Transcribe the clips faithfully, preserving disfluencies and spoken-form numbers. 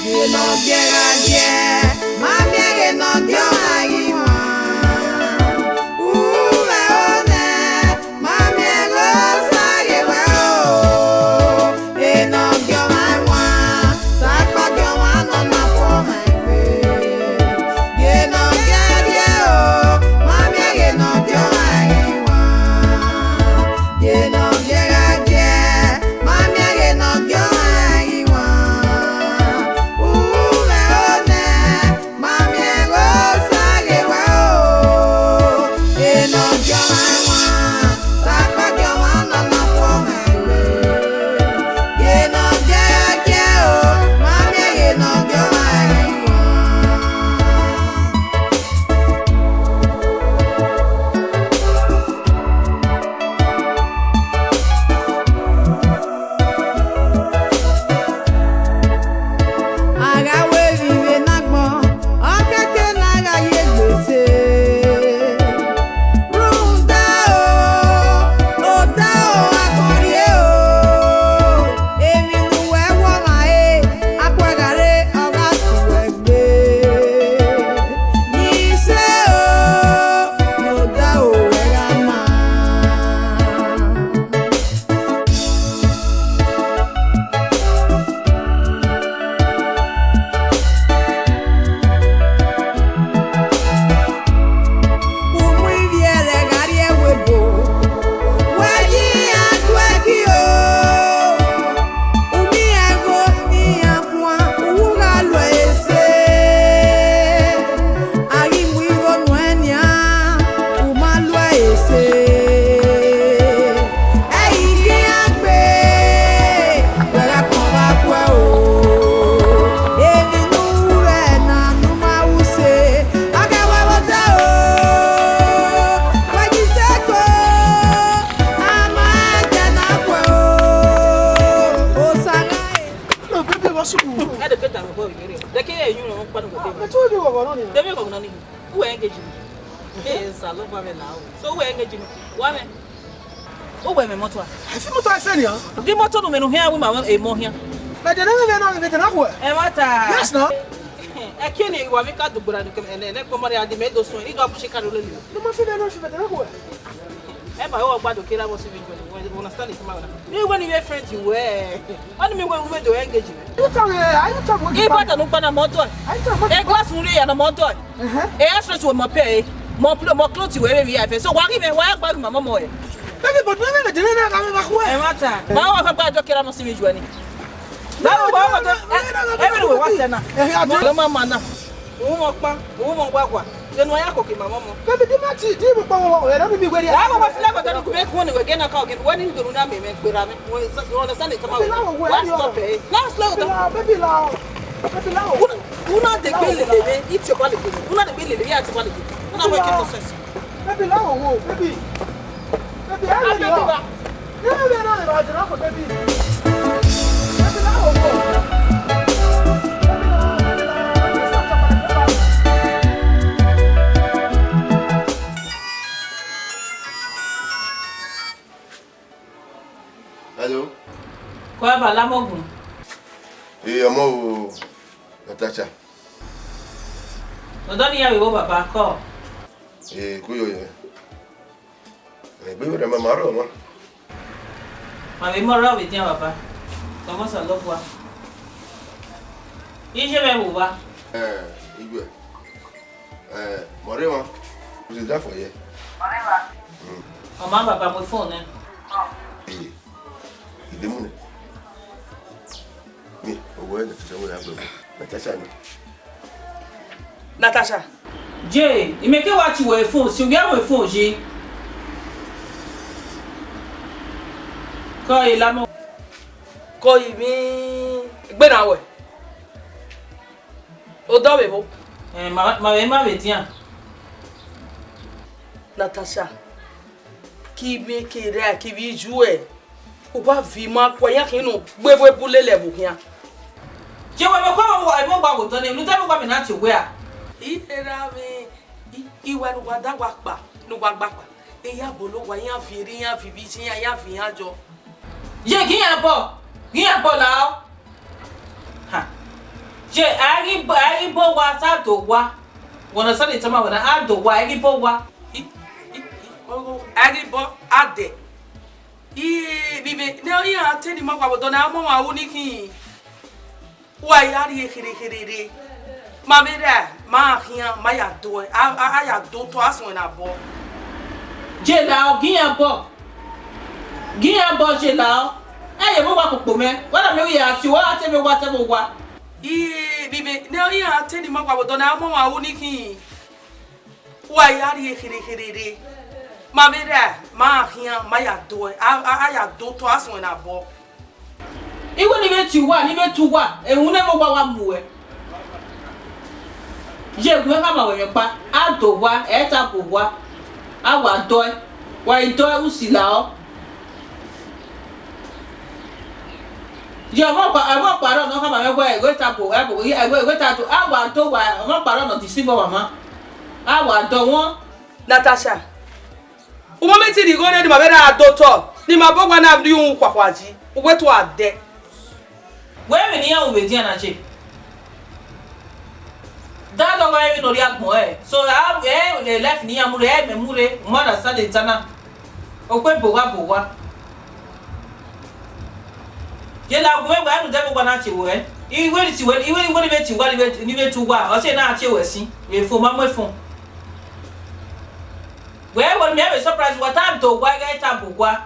Vbene ọ gie gha gie, ma miẹn ghe ne ọ gie ọmwa ghi wan. Uvẹ onẹ, ma miẹn ghe Osa ghe wẹ o. Vbene ọ gie ọmwa wan, sakpa gie ọmwa nọ na fo ọmwa egbe. Vbene ọ gie gha gie o, ma miẹn ghe ne ọ gie ọmwa ghi wan. Vbene ọ gie gha gie, ma miẹn ghe ne ọ gie ọmwa ghi wan. Uvẹ onẹ, ma miẹn ghe Osa ghe wẹ o. Vbene ọ gie ọmwa wan, sakpa gie ọmwa nọ na fo ọmwa egbe. Vbene ọ gie gha gie o, ma miẹn ghe ne ọ gie ọmwa ghi wan. A gha ru emwi vbe ne agbọn, ọ kẹkẹ ne a gha ye gbese. Rhunmwuda o, odaro a kọn rrie o, emwi ne uwẹ wọ mwa re, a khuẹ gha rre, ọ gha sẹ uwẹ gbe. Ni sẹ o, ne odaro ruẹ gha maa. Umu ivbiẹrẹ gha rrie ẹvbo ebo, wẹ yi iran tuẹ ki o. U miẹn igho ne iran khuan, u gha lo ẹre ese. A ghi mu igho nuẹn nian, u ma lo ẹre ese. Ẹ i ghi iran gbe, wẹ gha kọn vbe akhuẹ o. Emwi ne u ru ẹre na ne u ma ru use, a ghẹ wẹ vbe odaro, wẹ yi sẹ ẹko, a ma ẹdẹ na khuẹ o. Osa gha re. No, baby, what's up? Ẹ de beta vbe obọ vbe rre. De ke ye yu no kpa no. Ah, I told you what going on here. De me go no ni. Uwẹ engage mi. Ee, Osa, lọ gba mwẹ la o. So uwẹ engage mi. Wa mwẹ. Uwẹ mwẹ motor a? I feel motor I say ya. Gi motor nu mwẹ nu hian, wi ma emọ hian. But the name me no, me tena khuẹ. Ẹmwata. Yes, no. Ẹ kie ne wa mi ka dugbo ra ni ke ne, ne kpọmọ re a di mẹ do sun, I do abushi ka ro lele. No, ma fi de no, fi de na khuẹ. Ẹ ba, ọ gba do kera vbọ si vbe juẹ, you understand it, ma na. Mi wẹ ne I friend you wẹ. Ọ ni mi wẹ u do engage mẹ. You tell me, are you talking about? I bata no kpa na motor. Are you talking about? E glass mu re ya na motor. Uh-huh. E extra so mo pay. Mo plo, mo clothes wẹ vbe ya fe. So wa gi mẹ, wa gba ru ma mo mo e. Baby, but me, me, me, me, me, me, me, Ẹmwata. Ma wa fa gba do kera vbọ si vbe juẹ ni. Na wa wa to. Everywhere wa sẹ na. Eh, I don't. Lo ma ma na. Uwẹ ọkpa, uwẹ ọgwagwa, de ne u ya koko ima mwẹ ọmọ. Kẹbe di ma ti, di mu kpọnmwẹ, ẹre ne mi wẹrẹ. Wa wẹ flag ọdọ ni kube kuọn ni wẹ gẹ na ka ọgin, wẹ ni do na mẹ, mẹ kpera mẹ. Wẹ sa, wẹ sa ni tama wẹ. Wa stop ẹ. Na slow down. Baby la o. Baby la o. Una, una de gbe lele mẹ, iti ọkpa lele mẹ. Una de gbe lele, ya ti ọkpa lele. Una wẹ ke process. Baby la o, baby. Baby, I love you. Hello. Kọ ẹ ba lamọ gun. Ee, ọmọ o, Natasha. Ọdọ ni ya vbe vbo baba kọ. Ee, ku yo yẹ. Egbe vbe ma ma rọ ma. Ma vbe mọ rọ vbe dian baba. Tọmọ Osanobua. Iye mwẹ vbe uwa. Eh, iye. Eh, mọ rre ma. Usi da fọ ye. Ọ ma baba mu phone nẹ. Eh, idemu nẹ. Mi, owẹ Natasha wẹ ya gbẹ. Natasha ni. Natasha. Je, imẹ ke wa ti wẹ phone, si ovbi amwẹ phone yi. Kọ e lamọ. Kọ ivbi gbena wẹ. Odọ vbe vbo? Eh, ma, ma vbe ma vbe dian. Natasha. Ki mẹ ke rra, ki vbe ju ẹ. U wa vi ma kua, iran khin nu gbe vbe bu lele ẹvbo khian. Je wẹ mẹ kua, emọ wa wo tọ nẹ, unu te emọ wa mẹ na tie owẹ a? I rre ra vbe, i, iwa ne uwa da wa kpa, ne uwa gba kpa. Eya bolo wa, iran viẹ rre, iran vivi iye, iran, iran viẹ iran yọ. Ye, ghi iran bọ, ghi iran bọ la ọ. Ha. Je, a ghi bọ, a ghi bọ owa, sa do owa. Wẹ na sa de tama wẹ na, a do owa, a ghi bọ owa. I, i, i, o, a ghi bọ, a dẹ. I, vbe, vbe, ne iran te ni ma wa vbe odọ na, ọmọ wa ru ni khin. Wa ya rrie kherhe kherhe rre. Ma vbe ra, ma khian, ma ya do ẹ, a, a, a ya do otọ, a suẹn na bọ. Je la ọ, gi iran bọ. Gi iran bọ je la ọ. Ẹ ye vbe owa kpokpo mwẹ. Wẹ na miẹn wẹ ya tie owa, a te vbe owa, te vbe owa. I, vbe, vbe, ne iran te ni ma wa vbe odọ na, ọmọ wa ru ni khin. Wa ya rrie kherhe kherhe rre. Ma vbe ra, ma khian, ma ya do ẹ, a, a, a ya do otọ, a suẹn na bọ. Iwẹ ni vbe tie uwa, ni vbe tu uwa, ehun ne vbe owa wa mu ẹ. Ye gu ẹn khama wẹ mwẹ ọkpa, a do owa, ẹ ta bu owa, a wa dọ ẹ, wa i dọ ẹ, u si la ọ. Ye ọmọ ọkpa, ọmọ ọkpa rẹ ọ nọ khama mwẹ wẹ, ẹghẹ ta bu, ẹ bu, ẹghẹ, ẹghẹ ta do, a wa do owa, ọmọ ọkpa rẹ ọ nọ deceive ọmwa ma, a wa dọ wọn. Natasha, u ma mẹ te rhie igho nẹ ne ima vbe ra do otọ, ne ima bọ owa na rhie uhunmwu khuakhua yi, u wẹ te a dẹ. Wẹ emwi ne iran ru vbe edian na je? Daddy ọghe emwi ne ọ rhie agbọn ẹre. So, a, ẹ, ẹ, life ne iran mu rre, ẹ, mẹ mu rre, u ma understand the time na. Okhuo ebo gha bo owa. Ye la gu mwẹ wẹ, ẹ, rhunmwuda ẹvbo owa na tie ruẹ. Iwẹ ni tie ruẹ, iwẹ, iwẹ ni vbe tie uwa, ni vbe, ni vbe tu uwa, ọ si na tie ruẹ sin. Efo ma mu efo. Wẹ, wẹ, mẹ vbe surprise uwa, ta do owa, ighẹ ta bu owa.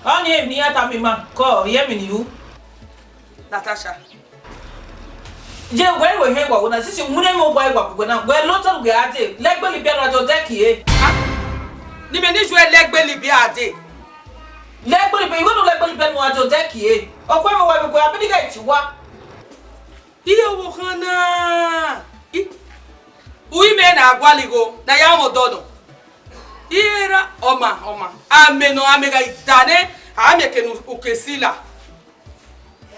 Ọni emwi ne iran tama ima, kọ, ọ ye emwi ne I ru. Natasha. Je wẹ ru ehẹn wa wẹ na, sisi wẹ ne emwi owa wa wẹ na, wẹ lotọ ghe a dee, lẹgbẹ libia ne a do dẹ kie. Ah, ne imẹ ne ju ẹ lẹgbẹ libia a dee. Lẹgbẹ libia, iwẹ ne lẹgbẹ libia ne a do dẹ kie. Ọkpẹ mwẹ wa vbe wẹ, a be ni gha ti wa. Iye ọvbokhan na, I, u i mẹ na gualọ igho, ne a ya mwẹ ọdọ nọ. Iye ra, ọma, ọma, amẹ nọ, amẹ gha da nẹ, a miẹn ke ne u ke si la.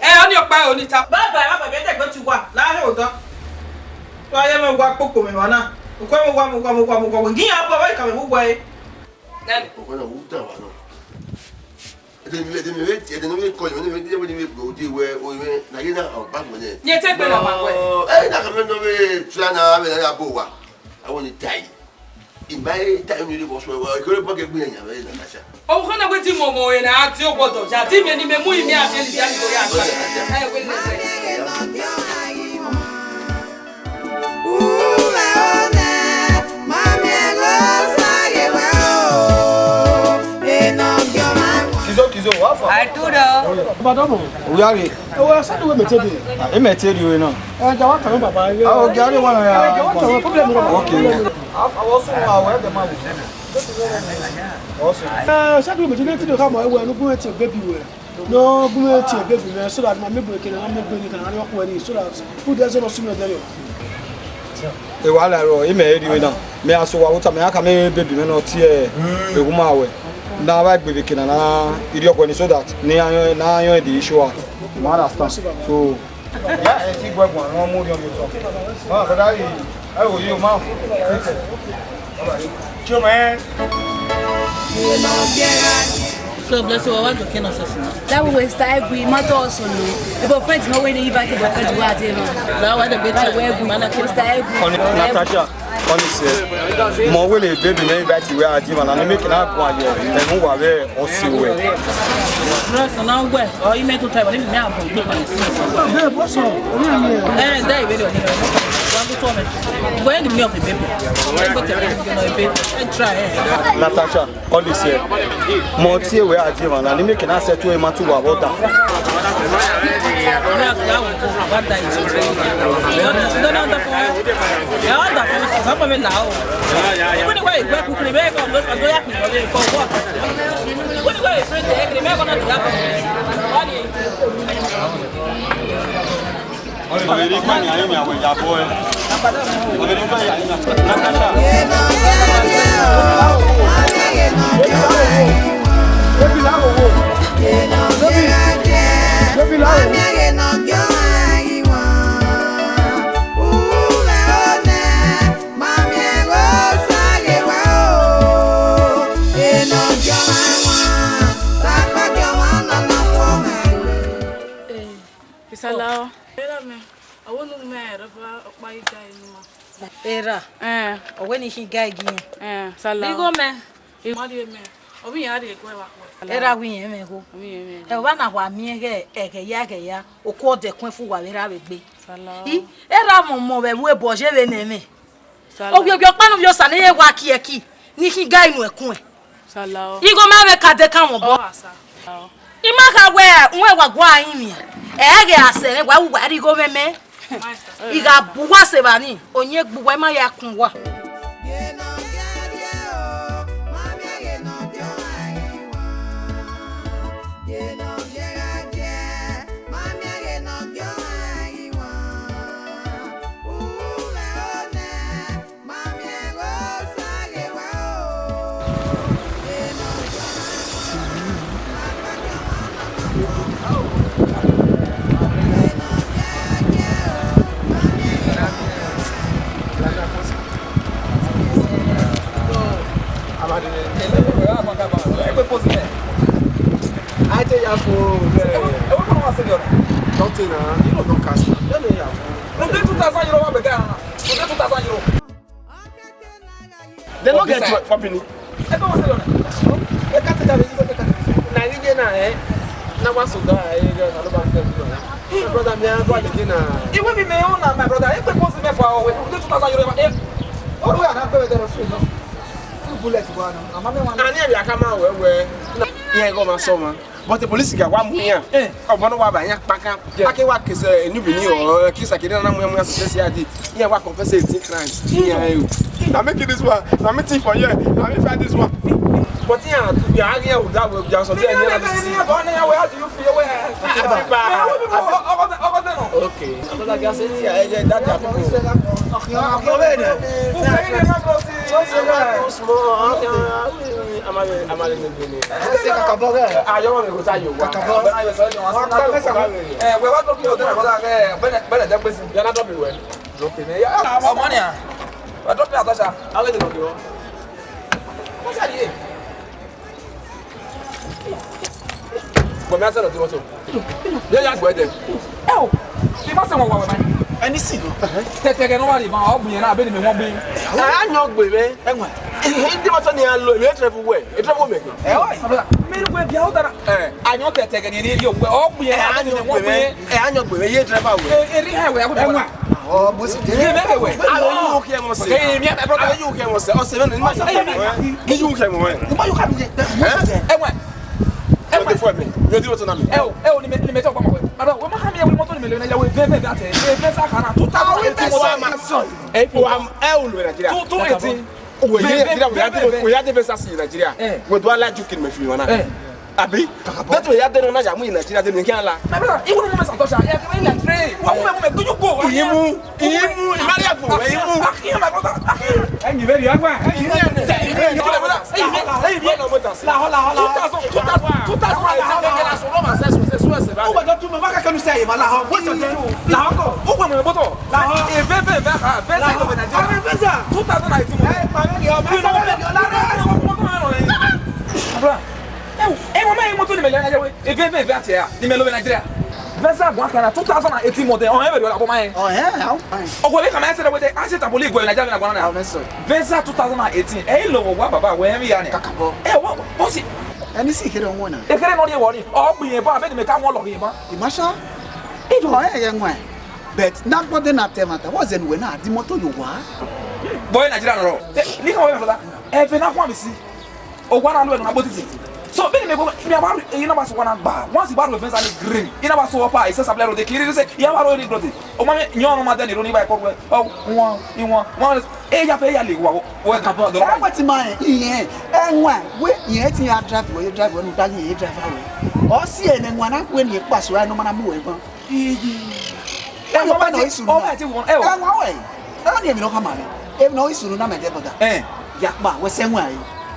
Ẹ, ọni ọkpa ẹre ọni ta. Baba, baba, mẹ dẹgbe ti wa, la he odọ. Wa ye mwẹ wa kpokpo mwẹ wa na. Okhuo mwẹ wa, mwẹ wa, mwẹ wa, mwẹ wa, mwẹ wa. Gi iran bọ, wa ka mwẹ wu wa e. Nani? Okhuo na, u ta wa nọ. Ẹdẹ ne, ẹdẹ ne, ẹdẹ ne kọ, ẹdẹ ne, ẹdẹ ne gbe ode wẹ, o wẹ, na ye na, ọ, ba gbẹnẹ. Ye te gbe na ma wẹ. Ẹ, na ka mẹ nọ vbe, tua na, vbe na ya bo wa. Awọ ni ta yi. Ima e ta yi ni vbọ suẹ, wa, ikere bọ ke gbe yan vbe na ka sa. Ọvbokhan na wẹ te imọmọ ẹre na, a tie ogbọdọ ya, te imẹ ne imẹ mu imẹ a tie ni dia ni ko ya. Ẹ, wẹ lẹ sẹ. Kizo, Kizo, wa fa. Ai tudo. Madam, o ya re. Ewe, sẹ ni wẹ mẹ te de. Ah, e mẹ te de o na. Ẹ, ja wa kàwé bàbá yẹn. Ah, okay, a lè wà náà. Ẹ, ja wa kàwé, problem rẹ. Okay. Àwọn sùn àwọn ẹgbẹ́ máa wò. Wọ́n sùn. Ẹ, sẹ ni wẹ mẹ te de, ti de ká mọ ẹwẹ, ẹnu gún ẹ ti baby wẹ. No, gumẹ tie baby mẹ, so that ma me gbe kene, ma me gbe ni kana ni ọkpọ ni, so that food ẹ zẹ nọ sunu ẹdẹ rẹ. E wa la ro, e mẹ eri we na. Mẹ a so wa wota, mẹ a ka mẹ baby mẹ nọ tie, e wu ma wẹ. Na wa gbe kene na, iri ọkpọ ni, so that ni a yọn, na yọn the issue a. You understand? So, ya e ti gbẹguan, wọn mu ori ọmọ tọ. Wọn kọ da yi, ẹ wo yi o ma. Chioma, eh? So, bless you, what do you know, sister? That we will start every matter also, no. About friends, no way, you back about friends, what they know. That why the bitch. That way, we will start every. Natasha, honestly, mo will a baby, maybe that's where I give, and I make it up one year, and who are there, or see where. Dress, and now where? Oh, you make to tell me, me, I'm going to. Babe, what's up? What are you here? Eh, there, baby. Wọ́n tún tọ́ mi. Wọ́n yẹn ni mi ò fi bébì. Wọ́n yẹn gbọ́dọ̀ mi ò fi bébì. Ẹ try ẹ. Natasha, all this year. Mo ti ewe aje ma na ni make na settle e ma tu wa water. Ọ̀rẹ́ àti àwọn tó wà dá ìjì. Ìjọba ń dọ̀kọ̀. Ẹ wá dà fún mi sọ̀sọ́ pọ̀ mi là ó. Ìwé ni wọ́n ìgbẹ́ kúkúrú bẹ́ẹ̀ kọ́ ló sọ lóyà kìí lọ́lé kọ́ wọ́ọ̀tù. Ìwé ni wọ́n ìfẹ́ tẹ̀ ẹ́ kìí bẹ́ẹ̀ kọ́ náà ti yá kọ́. Wọ́n ní. Sala. Erha mẹ, ọ wẹ ne u miẹn ẹre ọkpa i ga enu ma. Erha. Eh. Ọ wẹ ne I khin ga igi. Eh, sala. Igho mẹ. I ma rhie mẹ. Ọ vbe iran rhie ẹguae vbe akhuẹ. Erha wẹ irẹn mwẹ igho. Ọ vbe irẹn mwẹ igho. Ẹ, ọ vba na wa miẹn ighẹ ẹghẹ ya ẹghẹ ya, oku ọdẹ kuẹn fu uwa vbe erha vbe egbe. Sala. I, erha mwẹ ọmọ vbe ẹvbo ebo ye vbe nẹ mwẹ. Sala. Ovbi ovbi ọkpa ne ovbi osa ne ẹ wa kie ẹki, ne I khin ga inu ẹkuẹn. Sala. Igho mẹ vbe ka de kan mwẹ obọ. Ọ wa sa. I ma kha wẹ, uwẹ wa gua rinmwian, ẹ ghe a sẹ mwẹ, wa ru uwa rre igho mwẹ mẹ. I gha bu uwa sẹ evba ni, oyin egbe uwa, I ma ya kun uwa. I tell you, for nothing, uh, you know, don't cast. Let me have. Two thousand euro wa bẹgẹ. Two thousand euro. They no get for, for Benin. Ẹ bá wọn sẹ́yọ̀ náà. Ẹ ká tẹ̀lé àwọn yìí, ẹ ká tẹ̀lé. Na yìí yé na, eh? Na wa so da, eh, eh, na ló bá fẹ́ mi lọ. My brother, mi a go again na. Iwe mi me own na, my brother. Ẹ pé kó sí mẹ́fà o, we. Two thousand euro, eh. Ó ló yà náà pé wẹ́n dẹ́rọ fún mi. Full bullet wa na. Àmọ́ mi wà ní. A ní ẹ̀rí àká máa wẹ̀ wẹ̀. Ìyẹn ẹ̀gọ́ máa sọ ma. But the police ga wa mu iran. Eh. Ọmọ náà wa ba iran kpakan. Yeah. A ke wa kese enu Benin o, kisa kede na mu iran mu iran sentence ya di. Iran wa confess eighteen crimes. Iran e o. Na me kill this one. Na me thief for here. Na me find this one. But iran, iran, iran, we just so there. How do you feel? Okay. Small. Ẹ, wẹ wa drop your order, brother, ẹ, bẹnẹ, bẹnẹ dẹ gbèsè. Ọmọ ni a, wa drop your order, sir. What's that here? Bọ̀ mi á sẹ̀rọ̀ tí wọ́n sọ. Yẹ ya gbọ́ ẹ dẹ. Ẹ o, kì í má sẹ̀wọ̀n wà wẹ̀ mọ́. Ẹni sì lọ. Tẹ̀tẹ̀ kẹ́ ní wà lè máa ọ̀gbìn yẹn náà, abẹ́ni mi wọ́n gbé. Ẹ á yan ọgbẹ mẹ. Ẹ wẹ̀. Ẹ ẹ ndé mọ́tò ni a lo, èmi ẹ tẹ̀lé fún wẹ̀, ẹ tẹ̀lé fún mẹ̀kẹ́. Ẹ wẹ̀. Mi ní wẹ̀ bí a ó dára. Ẹ. Àyàn tẹ̀tẹ̀ kẹ́ ni ẹ ní ẹ yọ wẹ̀, ọ̀gbìn yẹn náà, abẹ́ni mi wọ́n gbé. Ẹ á yan ọgbẹ mẹ, yẹ dẹ́rẹ́bà wẹ̀. Ẹ ẹ rí hàn wẹ̀, ẹ kò dẹ́rẹ́bà. Ọ, bó sì jẹ́. Ẹ bẹ́ẹ̀ wẹ̀. Àwọn yóò kí ẹ mọ̀ sẹ́. Kẹ́ ẹ mi ẹ bẹ́ẹ̀. Àwọn yóò kí ẹ mọ̀ sẹ́. Ọ̀sẹ̀ mẹ́rin ni wọ́n yóò kí ẹ mọ̀ ẹ. Ni yóò kí ẹ mọ̀ ẹ. Ẹ wẹ̀. Ẹ wẹ̀. Yóò dé fún ẹ mi. Yóò dé fún ẹ mi. Ẹ o, ẹ o, ni mẹ, ni mẹ tọ́ ọgbọ́n mọ̀ wẹ̀. Bàbá, wọ́n máa hàn mí ẹ wí mọ́tò ni mẹ lè wẹ̀ náà, yàwó ẹ bẹ́ẹ̀ bẹ́ẹ̀ bẹ́ẹ̀ àtẹ. Ẹ bẹ́ẹ̀ sá kàrà two thousand eighteen. Ẹ o, am, ẹ o lo Nigeria. Two, two eighteen. Wẹ̀ yé Nigeria, wẹ̀ yá dé, wẹ̀ yá dé fẹ́ sá sí Nigeria. Wẹ̀ do alájú kìnnìmọ̀ fi wọn náà. Àbí? Bẹ́ẹ̀ tó yá dé náà yà mú yìí Nigeria dé mi kí á la. My brother, even when Santos are here, when they pray, when women, women, do you go? Ìyín mú, ìyín mú, ìmárì àgbò, ìyín mú. Akíyàn, my brother, akíyàn. Ẹ̀yin bẹ́ẹ̀ ni, ẹ gbà. Ìyín ẹ̀ ṣe, ìyín ẹ̀ ṣe, ìyín ẹ̀ ṣe. Lahọ, lahọ, lahọ. Two thousand, two thousand, two thousand. Ó wẹ̀ dọ́ tún mọ̀, má kẹ́kẹ́ nu sẹ́yìn, má lahọ. What's your name? Lahọ kọ. Ó wẹ̀ mọ̀ mọ́tò. Lahọ. Ìfẹ́ fẹ́ fẹ́ ha, fẹ́ sá lọ Nàìjíríà. Ọ̀rẹ́ fẹ́ sá. Two thousand eighteen. Ẹ pàrọ̀ ni ọmọ ẹ sábẹ́ ni ọlá rẹ̀. Abra. Ẹ wọ, ẹ wọ, mẹ ẹ mọ́tò ni mẹ lẹ Nàìjíríà wẹ. Ìfẹ́ fẹ́ fẹ́ àti ẹ, ni mẹ lọ Nàìjíríà. Visa guan kana two thousand and eighteen model. Ọ̀hún ẹ bẹ̀rẹ̀ ọ̀la bọ́ máa yẹn. Ọ̀hún ẹ, ọ̀hún. Ọkọ mi kà máa ń sẹ́dẹ̀ wẹ́tẹ́, a ṣe tàbí olè ìgò ẹ̀ Nàìjíríà náà gbọ́n náà. Ọ̀hún ẹ sọ. Visa two thousand and eighteen. Ẹ yìí lọ wọ wá bàbá wẹ ẹ ń rí ya ni. Kàkà bọ. Ẹ wọ, bọ́ sí. Ẹni sì kéré wọn náà. Ekéré náà ni ẹ wọ ni. Ọ gbìn yẹn bọ, àbẹ́ni mi ká wọn lọ rí yẹn bá. Ìmáṣá. Ìdùn. Ọ̀hún ẹ yẹ wọn ẹ. But na gbọ́dọ̀ na tẹ mata, what's the way na di mọ́tò yóò wá? Bọ́yé Nàìjíríà nọ̀rọ̀. Ní káwọn ẹ̀ fọlá, ẹ fẹ́ náà kún àmì sí. Owa na lu ẹnu na gbotiti. So bẹ́ẹ̀ ni mi gbọ́, mi a bá rí, èyí náà bá sọ wọn náà gbà. Wọ́n sì bá ro fẹ́ǹsì ní green. Iná bá sọ ọpa, ìṣe sàbílẹ̀ ròde kiri ṣe, ìyá bá ro ní dọ̀tí. Ọmọ mi, yan ọmọ máa dẹni ronú ibà ẹ̀kọ́ rẹ̀. Ọ, wọn, ìwọ̀n, wọn, ẹ yà fẹ́ yà lè wà wọ ẹ̀ka bọ́ ọ̀dọ́. Ẹ wọ́n ti máa yẹn, ìyẹn, ẹ wọn, wé, ìyẹn ti yà drive wọ, yẹ drive wọ, ẹnu dá yẹn, yẹ drive wọ. Ọ sí ẹ̀ nẹ wọn náà wé ni ẹ pàṣẹ wa, ẹnu máa mú ẹ gbọ́n. Ẹ wọ́n bá ti, ọ bá ti wọ̀n, ẹ o. Ẹ wọ́n wẹ̀, ẹ wọ́n ni èmi náà kà máa rẹ̀. Èmi náà ìṣòro náà mẹ̀jẹ̀ bọ̀dà. Ẹ. Yàpá, wẹ́sẹ̀ wọn àyè.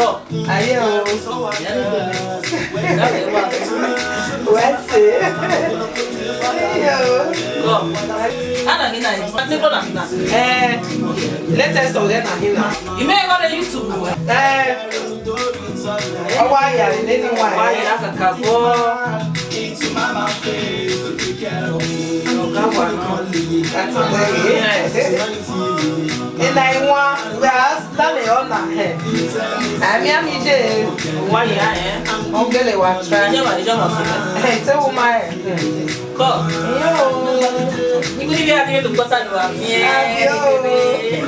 Aye o. Wẹ se. Aye o. Ana ghi na, ni ko na ghi na. Eh, latest ọghẹ na ghi na. Ime gha re YouTube. Eh. Ọ wa ya nene wa. Wa ya kakabọ. Ọga wa nọ. Yes. Ena iwan, we are planning on that. Ami ami je. Wa ya, eh. Ongele wa try. Ijọba, ijọba sọ. Eh, te wo ma, eh. Kọ. Yo. Ikú níbi àti ètò gbọ́sà ni wà. Yo.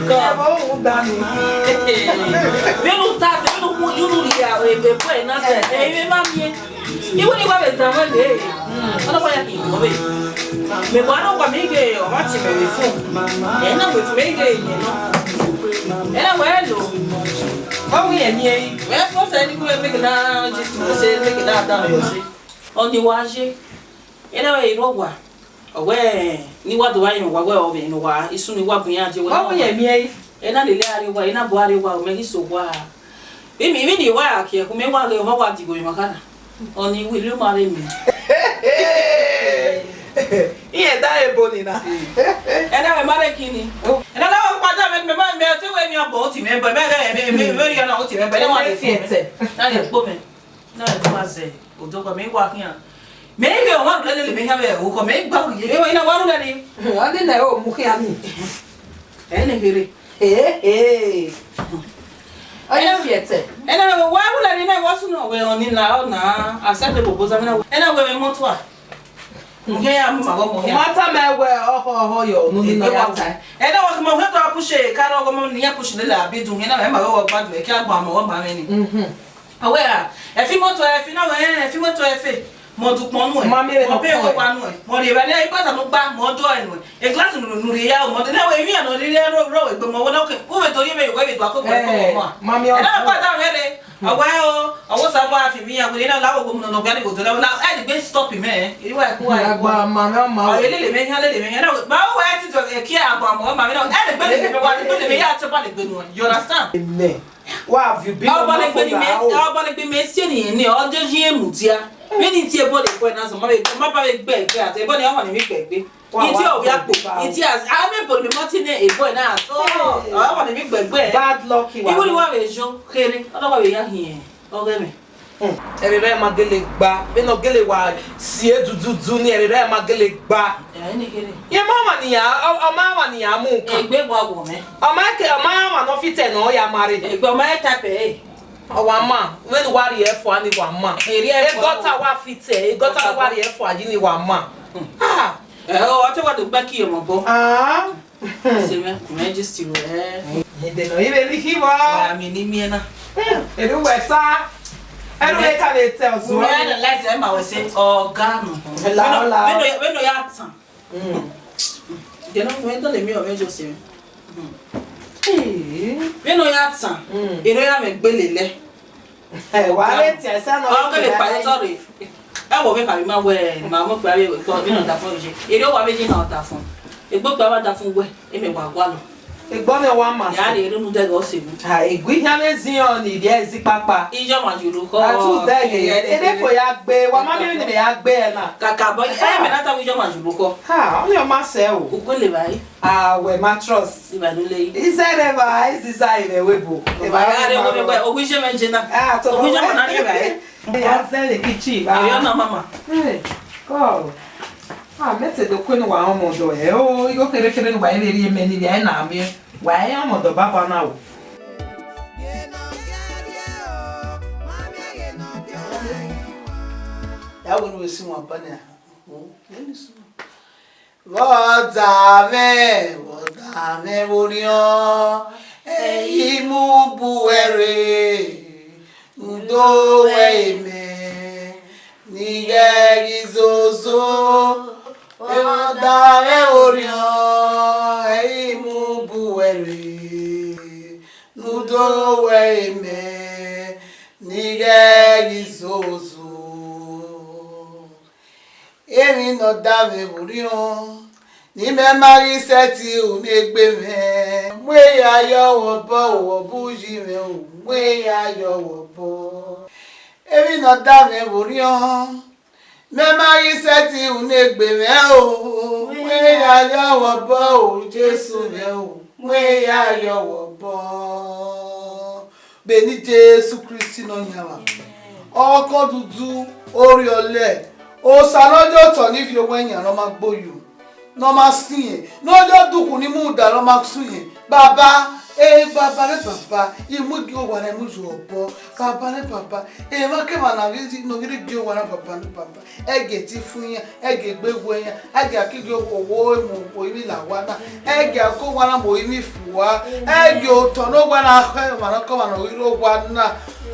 Kọ. Ẹ bọ òun dá mi. Bí olú ta sí, bí olú mú, yóò lù yà, èbè pọ̀ ẹ̀ náà sẹ̀. Ẹ, ẹ, ẹ, má mi. Iwu ni wa vbe tama ẹre, ọ na wa ya ke iwọ vbe. Mẹ wa na wa mẹ ghe ọmwa tie mẹ vbe fo. Ẹ na wẹ mẹ ghe yẹn nọ. Ẹ na wẹ lo. Ọ wi yẹn miẹn yi. Wẹ fo sẹ ni ku mẹ ghe na just mẹ sẹ mẹ ghe na da mẹ sẹ. Ọ ni wa ye. Ẹ na wẹ iro wa. Ọ wẹ ni wa do wa yẹn wa wẹ ọ vbe ne wa isun ni wa bun iran die wẹ. Ọ wi yẹn miẹn yi. Ena lele a rrie owa, ena bu a rrie owa, mẹ ghi so owa. Vbe mi, vbe ni wa ya kie, ku mẹ wa ghe, wa wa digbo emwa kha na. Ọni William ma rre mi. Iran da ebo ni na. Ena wẹ ma rre kini. Ena na wa kpa da mẹ, mẹ ma, mẹ te wẹ mi ọgbọ oti mẹ, but mẹ ghe, mẹ, mẹ, mẹ rhie na oti mẹ, but ena wa rhie fi ẹtẹ. Na rhie kpo mẹ. Na rhie kpo ma zẹ, odọ kọ mẹ wa khian. Mẹ ghe ọmwa rhulẹ lele mẹ khian vbe ẹvbo, kọ mẹ gba uye. Ewa, ina wa rhulẹ ni. Ọ ni nẹ o mu khian ni. Ẹ ne kherhe. He, he. Ọ ya fi ẹtẹ. Ena wa rhulẹ ni na wa sunu wẹ ọni na, ọ na, accept the proposal na. Ena wẹ mẹ mọtua. Mo khe ya mu ma gọ mo khe. Ma ta mẹ wẹ ọhọ ọhọ yọ, unu ni na ya ta. Ena wa mo khe to push e, ka rọ gọ mo ni ya push lele abi dun, ena mẹ ma gọ gba du, e kẹ agba mo gọ ma mẹ ni. Mhm. Awe a, ẹfi mọto ẹfi na wẹ, ẹfi mọto ẹfe. Mọ dukpọn nuẹ. Ma miẹn vbe mọ pe nọkpọn. Wẹ wa nuẹ. Mọ rhie vbe ne ibata nu gba, mọ dọ ẹnuẹ. E glass nu nu rhie ya, mọ de na wẹ ivin anọ rhie rọ rọ egbe mọ wẹ na ke. U vbe do rhie vbe wẹ vbe do akoko ẹkọ mọ. Eh, ma miẹn ọfu. Ena wa da vbe re. Awa o, awa sa wa fi mi ya wẹ na la wo mu no gani go do na. Na, ẹ de gbe stop him, eh. Iwa ku wa. Agba ma mẹ ma. Ọ lele mẹ, ha lele mẹ. Na, ma wa ti do e kia agba mọ, ma mi na. Ẹ de gbe le mẹ wa, de gbe le mẹ ya te ba le gbe nu. You understand? Amen. Why have you been on my phone? Ọbọlegbe ni mẹ, ọbọlegbe mẹ si ni ni ọjọ yi emu dia. Vbene I tie ebo le kue na sẹ, ma ba vbe gbe egbe ata, ebo ni ọmọ ni vbe gbe egbe. Wa, I tie wa, ovbi akpo, wa. I tie as, a mẹ ebo ni mẹ ma tie ne ebo na so. Hey. Ọmọ ni vbe gbe egbe. Bad luck, wa. Iwu ni wa vbe yo khere, ọ na wa vbe ya hin ọghe mẹ. Hmm. Ẹre rẹ ma gele gba, vbene ọ gele wa si edududu ni, ẹre rẹ ma gele gba. Ẹ, ni khere. Ye ma wa ni ya, ọ, ọ ma wa ni ya mu kan. Egbe wa wọ mẹ. Ọ ma ke, ọ ma wa nọ fit ẹ nọ ya ma rre. Egbe ọ ma e type ẹ. Ọ wa ma, vbene wa rhie ẹfua ni wa ma. Ẹ rhie ẹfua. Egọta wa fit ẹ, egọta wa rhie ẹfua yi ni wa ma. Hmm. Ah. Ẹ, ọ te wa do gbe ki ọmọ bọ. Ah. Sẹ mwẹ, mẹ just wẹ. Ẹdẹ nọ, ivbe ni khin vbọ? Wa mi ni miẹn na. Enu wẹ ta. Enu wẹ ta vbe tẹ ọzọ. Wẹ na lẹzẹ ma wẹ sẹ ọga nọ. La, la. Vbene ọ ya tan. Gẹn nọ, wẹ dọlọ emwi ọmọ Joseph. Vbene ọ ya tan, erha ya mwẹ gbele lẹ. Wa vbe tiẹn sa nọ. Ọ kele kpa ye tọ rre. Ẹ wo vbe kha ma wẹ, ma mu kpa ye ko vbene ọ da fun ye. Erha wa vbe ye na ọ da fun. Egbe kpa wa da fun wẹ, e mẹ wa gualọ. Egbọ mwẹ wa ma. Ya rhie unu dẹghe ọ sẹ vbe. Ha, egbe ihian vbe ziọn ni rhie ezi kpakpa. Iyọ ma julu kọ. Atu dẹghe, ede ko ya gbe, wa ma miẹn vbene mẹ ya gbe ẹre na. Kaka bọ, ẹ mẹ na ta wẹ iyọ ma julu kọ. Ha, ọni ọ ma sẹ o. Ugbele vbe. Ah, wẹ ma trust. Iba do le. Ize rẹ va, iziza rẹ we bo. Eva ya re wo we, owi je me je na. Ah, to owi je me na re va. Ya zẹ le kitchen va. Yo na mama. Hey, God. Ah, mẹ te do kue ne uwa rọnmwẹ ọdọ ẹ o, igho kherhe kherhe ne uwa i vbe rhie mẹ ni vbe a i na miẹn, wa i rọnmwẹ ọdọ baba na o. Ya wẹ ne uwẹ si wọn ba nia. Vbe ọ da mwẹ, vbe ọ da mwẹ vbe orhiọn, ẹ i mu bu uwẹ rre, udo wẹ mẹ, ne I ghẹ ghi zozo. Vbe ọ da mwẹ vbe orhiọn, ẹ i mu bu uwẹ rre, ne udo wẹ mẹ, ne I ghẹ ghi zozo. Emwi ne ọ da mwẹ vbe orhiọn, ne imẹ ma ghi sẹtin ru ne egbe mwẹ, mu eya ye ọvbọ, ọvbọ uyi mwẹ o, mu eya ye ọvbọ. Emwi ne ọ da mwẹ vbe orhiọn, mẹ ma ghi sẹtin ru ne egbe mwẹ o, mu eya ye ọvbọ o, Jesu mwẹ o, mu eya ye ọvbọ. Vbe eni Jesu Kristi Nọyaẹnmwa, ọkọndudu, orhiọlẹ, Osa ne ọ ye otọ ni viọ owẹ yan ne ọ ma gbe oyo, ne ọ ma siẹn, ne ọ ye odukhu ni muda ne ọ ma suẹn. Baba, e Baba rẹ Baba, I mu igie owa na, I mu ye obọ. Baba rẹ Baba, emwa kemwa ne ọ ghi rre igie owa na, Baba rẹ Baba, ẹgie te ifu iran, ẹgie egbe wu iran, ẹgie a ke gie owo mu orinmwi la owa na, ẹgie a ke owa na mu orinmwi fua, ẹgie otọ ne owa na khẹ ọmwa ne ọ ke ọmwa ne ọ ghi rre owa na.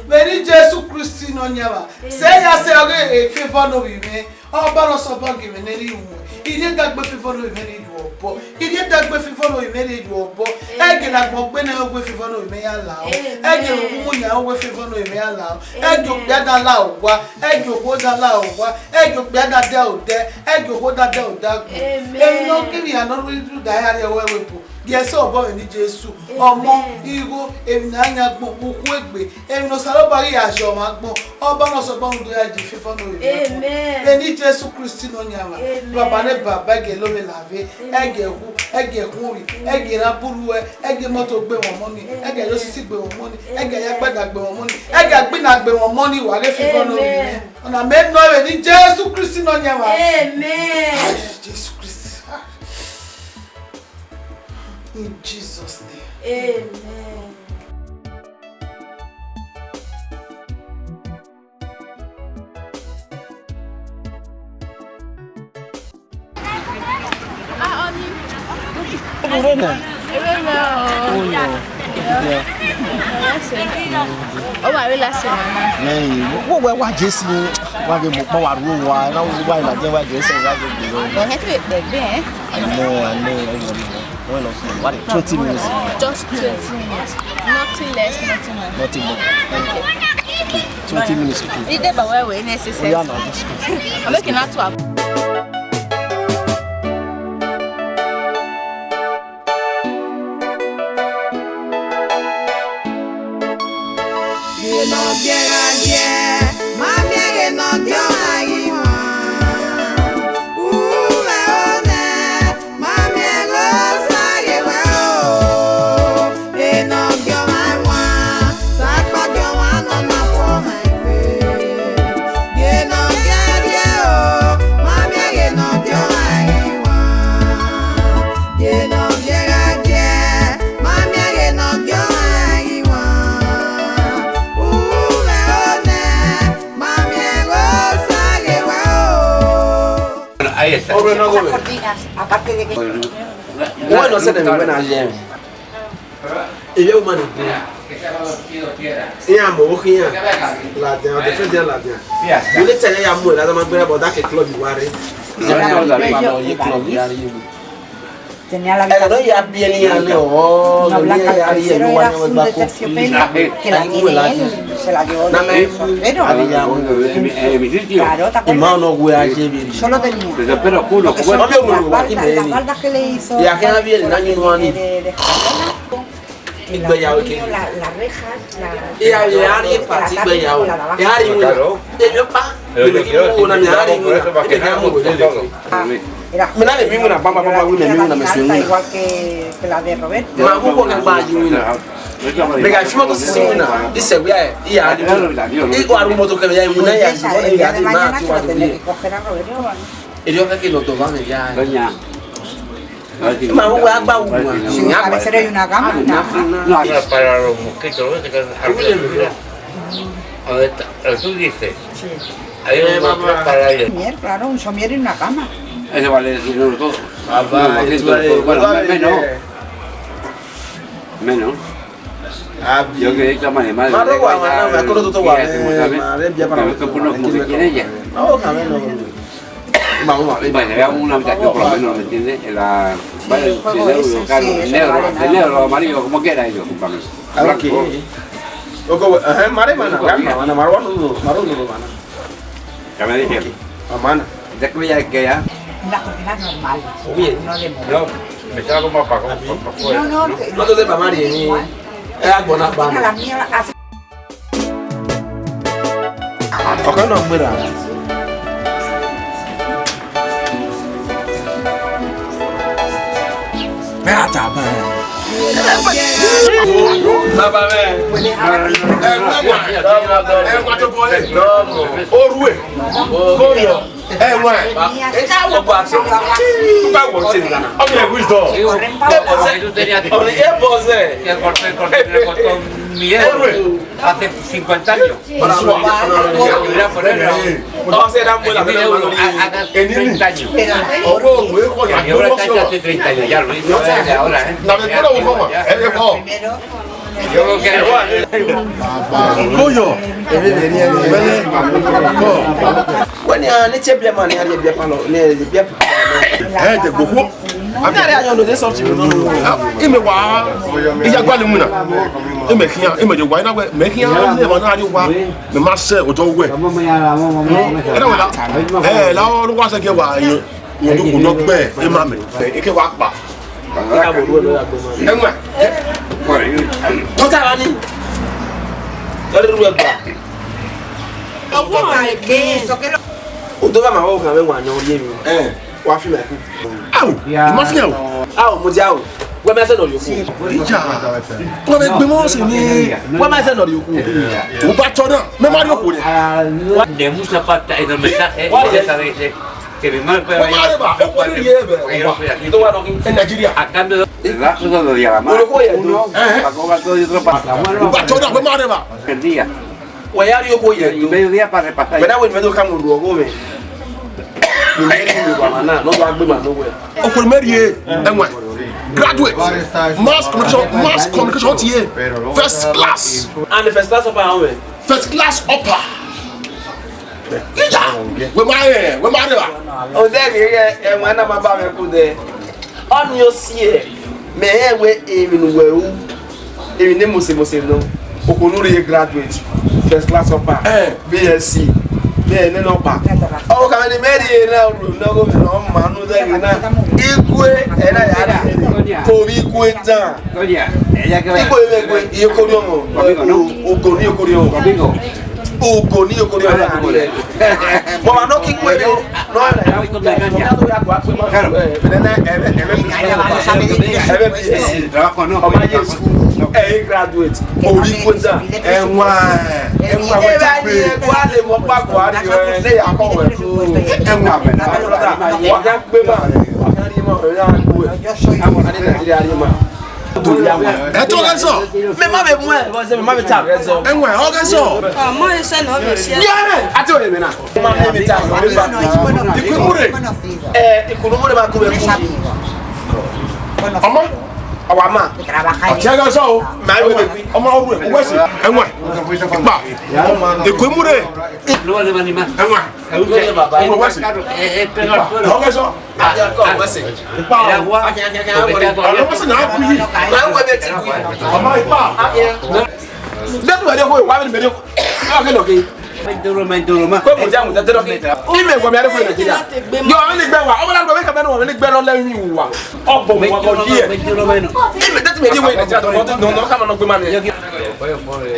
Vbe eni Jesu Kristi Nọyaẹnmwa, sẹ ya sẹ ọghe fevọ ne ovbi mwẹ, Ọba ne ọ sẹ obọ gie mwẹ ne erha iwinna, I rhie dagbe fevọ ne ovbi mwẹ rhie ye obọ, I rhie dagbe fevọ ne ovbi mwẹ rhie ye obọ, ẹgie ne agbọn gbe ne ọ wẹ fevọ ne ovbi mwẹ ya la o, ẹgie ne uwuwu yan wẹ fevọ ne ovbi mwẹ ya la o, ẹgie okpia da la owa, ẹgie okhuo da la owa, ẹgie okpia da dẹ odẹ, ẹgie okhuo da dẹ odẹ agbọn. Emwi ne ọ kevbe iran ne ọ rhirhi da ya rrie ẹvbo ẹvbo, gie ẹse obọ vbe eni Jesu, Ọmọ, Igho, emwi ne a yan agbọn, ukhu egbe, emwi ne Osanobua ghi ya ye ọmwa agbọn, Ọba ne ọ sẹ obọ rhunmwuda ya ye fevọ ne ovbi mwẹ. Vbe eni Jesu Kristi Nọyaẹnmwa, Baba ne Baba, ẹgie lovbe lavbe, ẹgie hu, ẹgie khuọnmwi, ẹgie erhan bun ruẹ, ẹgie imọto gbe mwẹ ọmọ ni, ẹgie ayosisi gbe mwẹ ọmọ ni, ẹgie ayagbada gbe mwẹ ọmọ ni, ẹgie agbina gbe mwẹ ọmọ ni, wa ghe fevọ ne ovbi mwẹ. Ọna mẹ nọ vbe eni Jesu Kristi Nọyaẹnmwa. Jesu Kristi. Ah. In Jesus' name. Amen. Ure nẹ? Ure nẹ o. Uyo. Yeah. Ọ wa re last one na. Ẹyin, wo wẹ wa Jesu, wa ghe mu kpọ wa ru owa, na wo wa na je wa Jesu wa ghe gbe. Ọ hẹ te kpẹ gbe, eh? I know, I know, I know. When of you, what, twenty minutes? Just twenty minutes. Nothing less, nothing more. Nothing more. Okay. Twenty minutes, okay. Ide ba wẹ wẹ ni ẹsẹ. Oh, yeah, no, that's good. I'm making that to happen. Ghẹ ne ọ biẹ gha ye, ma miẹn ghẹ ne ọ biẹ ọmwa ghi wan. U mwẹ onẹ, ma miẹn ghe Osa ghe wẹ o. Ghẹ ne ọ biẹ ọmwa wan, sakpa biẹ ọmwa ne ọ ma fo ọmwa egbe. Ghẹ ne ọ biẹ rrie o, ma miẹn ghẹ ne ọ biẹ ọmwa ghi wan. Ghẹ ne ọ biẹ gha ye, ma miẹn ghẹ ne ọ biẹ ọmwa ghi wan. U mwẹ onẹ, ma miẹn ghe Osa ghe wẹ o. Aye, sir. Ọrẹ na gọmẹ. Uwẹ ne ọ sẹ ne ẹmwẹ na ye mwẹ. Ivbi ẹvbo ma ni gu. Iran mu ọvbokhan iran ladian, ọ defend iran ladian. Vbene te ẹre ya mu ẹre ladian ma gbe ẹre, but that club wa rre. Ẹghẹ ne ọ ya biẹ ne iran nẹ, ọ, ne iran ya rhie ẹre, wa yan wẹ gba ko. A i mu ẹre ladian. Na mẹ, a vbe ya mu. Ima nọ wẹ a ye vberriọ. Ọ miẹn omuẹro wa khin mẹ nẹ. Ya khian vbiẹ ne a yin unu ni. Igbe ya ro ke. Iran vbe a rrie party igbe ya ro. Iran rrie iwinna. Emwi ọkpa. Emwi ghi mu na, mẹ a rrie iwinna. Emwi ghi mu wẹ lele. Mẹ na vbe miẹn iwinna baba baba, wẹ mẹ miẹn iwinna, mẹ suẹn iwinna. Ma gu wẹ gba ye iwinna. Mẹ gha fi mọto sisi iwinna. Isẹ wia ẹ, iya a rrie iwinna. Igho a rrie mọto kẹ mẹ ya iwinna ya. Igho ne ya rrie ma tu wa do ye. Erriọ khẹke ne ọ dọmwa mwẹ ya. Ma vbe uwa gba uwa. Sí, a veces hay una gama. No, no, para los mosquitos, ¿no? Que están arriba. A ver, eso dice. Sí. Hay un otro para ellos. Miel, claro, un somier y una cama. Ese vale, eso no lo todo. Papá, no, eso vale, todo. Bueno, eso vale, menos. Eh. Menos. Ah, yo que he hecho más de mal. Más robo, más, no, me acuerdo todo, eh, más de bien para los que no quieren ya. Vamos a ver, no. Vamos a ver. Bueno, era una habitación por lo menos, ¿me entiendes? En la, vale, cien euros, claro, el negro, el negro, los amarillos, como quiera ellos, compadre. Blanco. Ajá, mare, mana, mana, mare, manu, manu, mana. Ya me dije. Mamana. Ya que ya que ya. Una cocina normal. Bien. No de moda. No, me estaba como para, para, para afuera, ¿no? No, no, no te va a marear ni. Es algo nada. La mía hace. Ọkọ náà gbéra. Ẹ á ta bá ẹ. Bàbá rẹ̀. Ẹ wá, ẹ wá tó bọ̀ lé. Orú ẹ̀. Kó yọ. Ẹ wá. Ẹ ká wọ bá tó. Bá wọ tí nìkan. Ọmọ ẹ̀ wí dọ̀. Ẹ bọ̀ sẹ́. Ọ̀nì ẹ bọ̀ sẹ́. Ẹ bọ̀ sẹ́. Orú ẹ̀. Hace cincuenta años. Para abajo. Era por él, ¿no? No, se dan buena, pero no, hace treinta años. Y ahora está hace treinta años, ya lo hizo, eh, de ahora, ¿eh? La aventura, por favor. Yo creo que Coño. Wẹ ne a ne tie biẹ ma, ne a rhie biẹ palọ, ne a rhie biẹ palọ. Ẹ, de gbogbo. Ame are ayan no dey soft me no. Ime wa, iya gua le mu na. Ime khian, ime de wa, ina wẹ, me khian, ne ma na ri wa. Me ma sẹ odọ wẹ. Ẹ na wẹ la. Ẹ, la ọ wa sẹ ke wa ye. Wo du ku nọ gbe, e ma mẹ. E ke wa kpa. Ẹ wẹ. Tota ra ni. Ẹ ru ẹgba. Odọ ma wo kan mẹ wa yan ye mi. Ẹ. Wa fi mẹ ku. Au, I ma fi ao. Ao, mo di ao. Wẹ ma sẹ nọ rhie okhuo. Iya. Wẹ ma gbe mọ sẹ ni. Wẹ ma sẹ nọ rhie okhuo. U ba tọ na, mẹ ma rhie okhuo nẹ. Wa de mucha pata en el mensaje, ya sabes, eh, que mi madre fue a Wẹ ma rhie ba, okhuo ni rhie bẹ. Ẹ Nigeria. A cambio de brazos de la mano. Uno, eh. Para coger todo y otro para. U ba tọ na, wẹ ma rhie ba. El día. Wẹ ya rhie okhuo ye. Y mediodía para repasar. Wẹ na wẹ ni mẹ do ka mu ru ọgho mwẹ. Okhuo ne mẹ rhie, ẹwẹn. Graduate, mass communication, mass communication tie, first class. And the first class upper, how many? First class upper. Iya, wẹ ma rhie, wẹ ma rhie ba. O de ghe ẹwẹn na ma ba mwẹ ku de. Ọnii ọ si ẹe, mẹ rẹn wẹẹ emwi ne uwẹ ru, emwi ne mose mose nọ, okhuo ne u rhie graduate, first class upper, eh, B S C, ne nene ọkpa. Ọ ka ne mẹ rhie na, ọ ru ne ọghe mwẹ ne ọ ma ne u dẹghe na. Igue, ẹ na ya rhie, ovbi igue dan. Igue vbe gue, iyeke orhiọn mọ, ugo ne iyeke orhiọn mọ. Ugo ni okori ọya ni. Mo ma no ki kue ni. No, no, no, ya gua kue ma. Claro. Eh, pero na, eh, eh, eh, eh, trabajo no. Ọmọ yẹn school. Eh, graduate. Mo rí kue da. Ẹ wá, ẹ wá, wọ́n ti pè. Ẹ wá lè mọ pa Buhari, eh, ṣé ya kọ wẹ̀ fún? Ẹ wá, bẹ̀rẹ̀. Wọ́n á gbé ma. Wọ́n á rí ma. Wọ́n á rí Nàìjíríà rí ma. Ẹ tó rẹ sọ. Mẹ ma bẹ mu ẹ, bọ sẹ mẹ ma bẹ ta rẹ sọ. Ẹ wẹ, ọ rẹ sọ. Ọmọ ẹsẹ náà bẹ ṣe. Yẹ mẹ, a ti o yẹ mẹ na. Mẹ ma bẹ mi ta. Ikunu mure. Ẹ, ikunu mure ma ku bẹ ku. Ọmọ, a wa ma. A tie ẹre sọ o. Ma ẹvbo ẹvbo. Ọmọ, ọru ẹ, uwẹ sẹ. Ẹwẹn. Kpa. Eko mu rre. Ẹwẹn. Uwẹ sẹ. Ọmọ sẹ. Kpa. Ọmọ sẹ na ku yi. Ọmọ, kpa. Dẹ́kun ẹ̀rẹ́ kó wá mi bẹ̀rẹ̀ kó. Ẹ wá kí lọ kí. Mẹdoro, mẹdoro ma. Kó mo jẹ́ àmùtẹ́ tẹ́lọ̀ kí. Ime wọ mi arẹ́kọ̀ọ́ Nàìjíríà. Yọ, ọmọ ní gbẹ wa. Ọmọ náà gbẹ wí kàmẹ́ náà wọ mi ní gbẹ lọ lẹ́yìn wa. Ọgbọ mo wá kọ díẹ̀. Mẹdoro ma. Ime tẹ́tí mi ní wọ Nàìjíríà tó nọ nọ ká máa nọ gbé ma ni.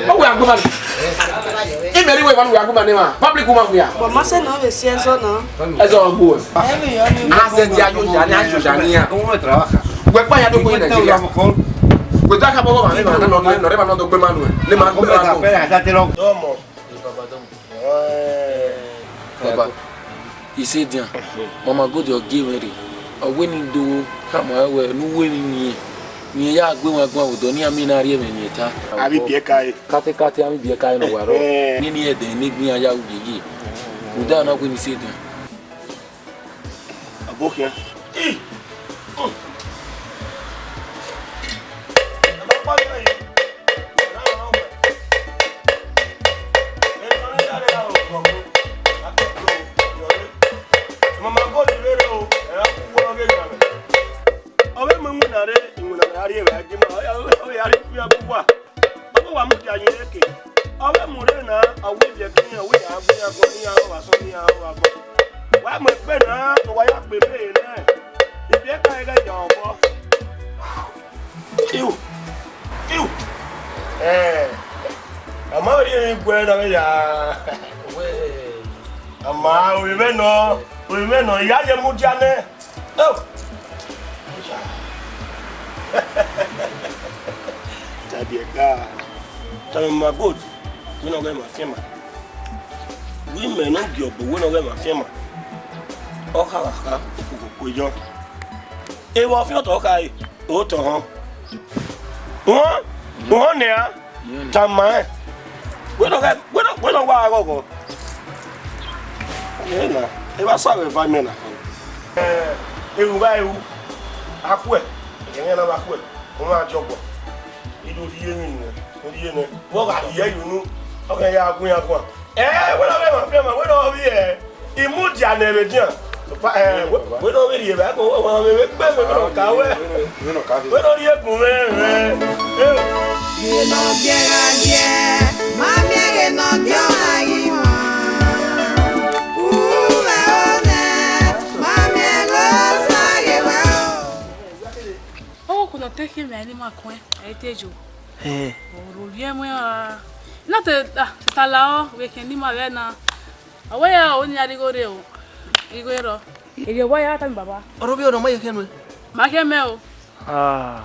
Ó wẹ agbé ma ni. Ime ní wọ ìbánu wẹ agbé ma ni ma. Public woman wíyà. Bọ̀ mọ́sẹ̀ náà lè ṣe ẹzọ náà. Ẹzọ ọgbọ. Ẹ̀mí yọ ni. A ṣe di ayo ya ni ayo ya ni ya. Wẹ pa ya do kó Nàìjíríà. Wẹ tó aka bọ́wọ́ ma ni ma nọ nọ rẹ ma nọ dọgbe ma nọ. Ni ma gbé ma nọ. Dọmọ. Baba, isedian, Mama Gold ọ gie mwẹ rre, ọ wẹ ne I do khama wẹ ne uwu emwi ne irẹn, ne irẹn ya gbe emwa guan vbe odọ ne iran miẹn ne a rhie ẹmwẹ ne irẹn ta. Avbe ibiẹka ẹre. Katekate avbe ibiẹka ẹre ne ọ wa rrọọ. Ẹhẹn. Nene ẹdẹ ne egbe iran ya ru yeye. Rhunmwuda na wẹ ne isedian. Abokhian. Mama Gold rere o, ẹ ra ku uwu ọghe nia mwẹ. Ọ vbe mu iwinna rre, iwinna ne a rhie vbe a gie ima, ọ ya, ọ ya rhie ikpia bu uwa. Ọ vbe wa mudia yin eke. Ọ vbe mu rre na, ọ wẹ ibiẹka iran, wẹ iran gbe iran guan, iran rrọọ vbe asọn, iran rrọọ vbe agbọn. Wa mu egbe na, ne uwa ya kpe ebe nẹ, ibiẹka ẹghẹ ya obọ. Iu, iu. Eh, a ma vbe rhie emwi guẹ na vbe ya. Ama, ovbi mwẹ nọ, ovbi mwẹ nọ, I gha ye mudia nẹ. Oh. Tadie ka. Tama Mama Gold, wẹ ne ọ ghẹ ma fian ma. Wẹ imẹ ne ọ gie ọbo, wẹ ne ọ ghẹ ma fian ma. Ọ kha gha kha, okoko yọ. Evba ọfiọtọ ọ kha re, otọ họn. Họn, họn nian. Tama ẹn. Wẹ ne ọ ghẹ, wẹ ne, wẹ ne ọ wa ghọghọ. Ena, evba sa vbe eva imẹ na. Eh, eru vba eru. Akhuẹ, ẹmwẹ na vbe akhuẹ, ọ ma jọgbọ. I do rhie emwi nuẹn, u rhie nẹ. Vbe ọ gha rhie ye unu, ọ khẹ ya gu iran guan. Eh, wẹ ne ọ ghẹ ma fian ma, wẹ ne ọ vbiẹ. I mudia nẹ vbe edian. Pa, eh, wẹ, wẹ ne ọ vbe rhie vbe, ẹko, wẹ, wẹ, wẹ, wẹ, wẹ, wẹ ne ọ ka wẹ. Wẹ ne ọ rhie gun mwẹ, mwẹ. Eh. Ye ne ọ biẹ gha biẹ, ma miẹn ghe ne ọ biẹ ọmwa ghi mwa. U mwẹ onẹ, ma miẹn ghe Osa ghe wẹ o. Ọvbokhan ne ọ te khian mwẹ ne ima kuẹn, ẹ i te yo. Ẹn. Ọ ro vbiẹ mwẹ ra. I na te, ah, te ta la ọ, vbe khian ne ima vbe na. Ọ wẹ ya o, ne a rhie igho rre o. Igho rrọọ. Erriọ wa ya tama baba. Ọrọvbiẹ ọnọ ma ye khian nuẹn. Ma khian mẹ o. Ah.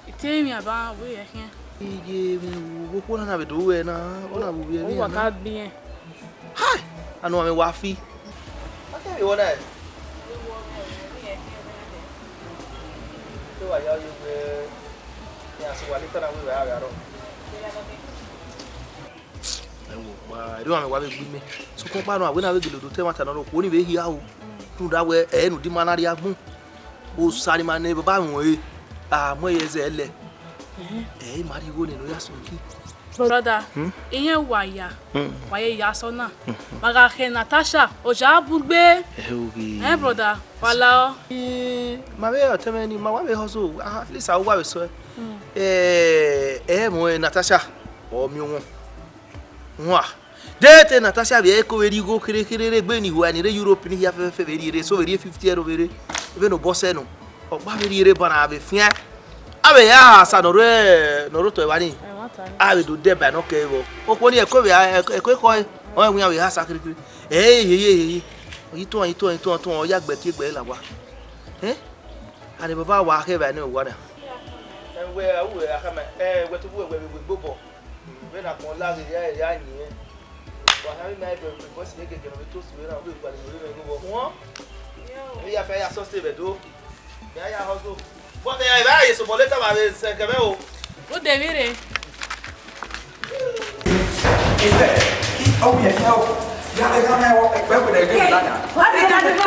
I te emwi aba, ọ wẹ ya khian. Iye emwi vbe okhuo na na vbe do ruẹ na, ọ na vbe ovbi ẹmwẹ. Uwa na ka gbiẹn. Hai! Anu amẹ wa fi. Ake vbe wọ na? Te wa ya ye wẹ, ya so wa ni ta na wẹ, wẹ a gha rrọọ. Ẹwo, wa, erriọ amẹ wa vbe gbe imẹ. Sokpan ọkpa nọ, a wẹ na vbe gele do ta ẹmwata ne ọ rre okhuo ni vbe hia o. Rhunmwuda wẹ, ẹ ne u di ima na rrie agbọn. Osa ni ma nẹ baba ruẹn ọre, a mu ẹre ye ẹzẹ ẹlẹ. Ẹ i ma rhie igho nene ọ ya sẹ ki. Brother, Hmm? Iran wa ya, Hmm. Wa ye ya sọ na. Hmm. Ma gha khe Natasha, oja bu gbe. Ẹ o ghi. Eh, brother, wa la ọ. Eh, ma vbe ọtẹn mwẹ ni, ma wa vbe hustle, at least a wa vbe sọ. Hmm. Eh, ẹ mọ Natasha, ọ miẹn wọn. Wọn a. De te Natasha vbe ẹko vbe rhie igho kherhe kherhe rre egbe ni hua ni rre Europe ni hia fẹfẹfẹ vbe rhie rre, so vbe rhie fifty euro vbe rre. Vbe ne obọ sẹ nọ. Ọkpa vbe rhie rre banna vbe fian. A vbe ya asa ne ọ rre, ne ọ rre otọ evba ni. Ẹ, wa ta ni. A vbe do dẹ ba nọ kẹ vbọ. Okhuo ni ẹko vbe a, ẹko, ẹko ekhọe. Ọ rẹn wẹ iran vbe ha asa kherhe kherhe. Ẹ, ye, ye, ye, ye. Yi tuan, yi tuan, yi tuan, tuan, ọ ya gbe tie gbe la wa. Ẹ? Ani baba wa khe vbe ne wa na. Ẹ, wẹ, a wu, ẹ, a khama, ẹ, wẹ tobọ wẹ, wẹ, wẹ, wẹ gbobọ. Vbene agbọn la ghe ya ya yin mwẹ. Wa na vbe ma ẹgbẹ vbe bọsi ne gẹgẹ nọ vbe tosi vbe na vbe gualọ vbe vbe vbe vbọ. Huọn. Vbe ya fẹ ya sọse vbe do. Vbe ya hustle. But ẹ vbe a ye sobọ leta ma vbe sẹ kẹmẹ o. Ru de vbe rre. Isẹ, ọ wẹ ẹsẹ o. Ya vbe gha mẹ o, ẹgbẹ wẹrẹ gbe lana. Wa de da de ba.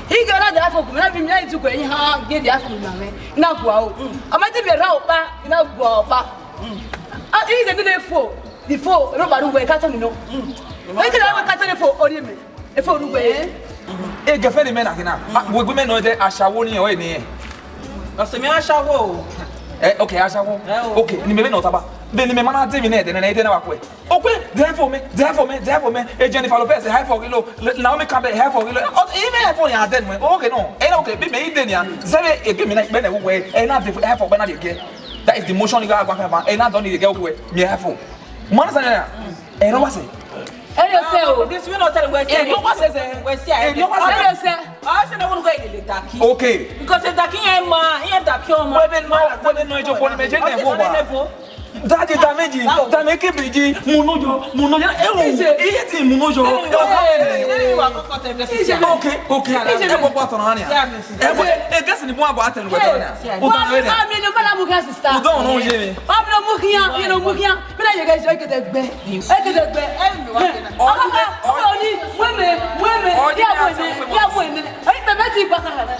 Ighẹ na dia fo, na bi mi na ju gue ha ge dia fo na mẹ. Na gua o. Ọ ma te mi ra okpa, na gua okpa. Ah, ighẹ ne fo, di fo, ro ba ru we ka to mi no. Ighẹ na we ka to fo, ori me. Efo ru we. E girlfriend mẹ na kina. Ah, we gbe mẹ nọ de ashawo ni o ni. Ọ sẹ mẹ ashawo o. Eh, okay, ashawo. Eh, o. Okay, ni mẹ vbe nọ taba. Vbene mẹ ma na de emwi nẹ, de nẹ, de nẹ wa kue. Okue, de fo mẹ, de fo mẹ, de fo mẹ. E Jennifer Lopez, high for kilo. Naomi Campbell, high for kilo. Ọ, i mẹ high for ya de nẹ. Okay, no. E na okay, bi mẹ i de nia. Zẹvbe e bi mẹ na gbe nẹ we. E na de high for gbe na de ge. That is the motion you got. E na dọ ni de ge okue. Mi high for. Man sa na. E no wa sẹ. Ẹ i sẹ o. This we not tell we sẹ. E no wa sẹ sẹ. We sẹ. E no wa sẹ. Ẹ i sẹ. Ọ sẹ na wonu go ile daki. Okay. Because e daki yẹn ma, yẹn daki ọ ma. Wẹ vbe nọ, wẹ vbe nọ ijo bọ ni mẹ je nẹ wo wa. Daddy, damage, damage kebe ji, mu no yo, mu no yo. E wo, iye ti mu no yo. E wo. Ẹ wa kọkọ tẹ bless. Okay, okay. Ẹ wo gba tọ na ni. Ẹ wo, e gesi ni bu abo atẹnu wẹ tọ na. Wa mi no mala mu ka sister. U don't know ye. Wa mi no mu khian, mi no mu khian. Mira, ye guys, eke de gbe. Eke de gbe. Ọni, ọni, wẹmẹ, wẹmẹ, ya wẹmẹ, ya wẹmẹ. Ẹ, bẹbẹ ti gba kaka.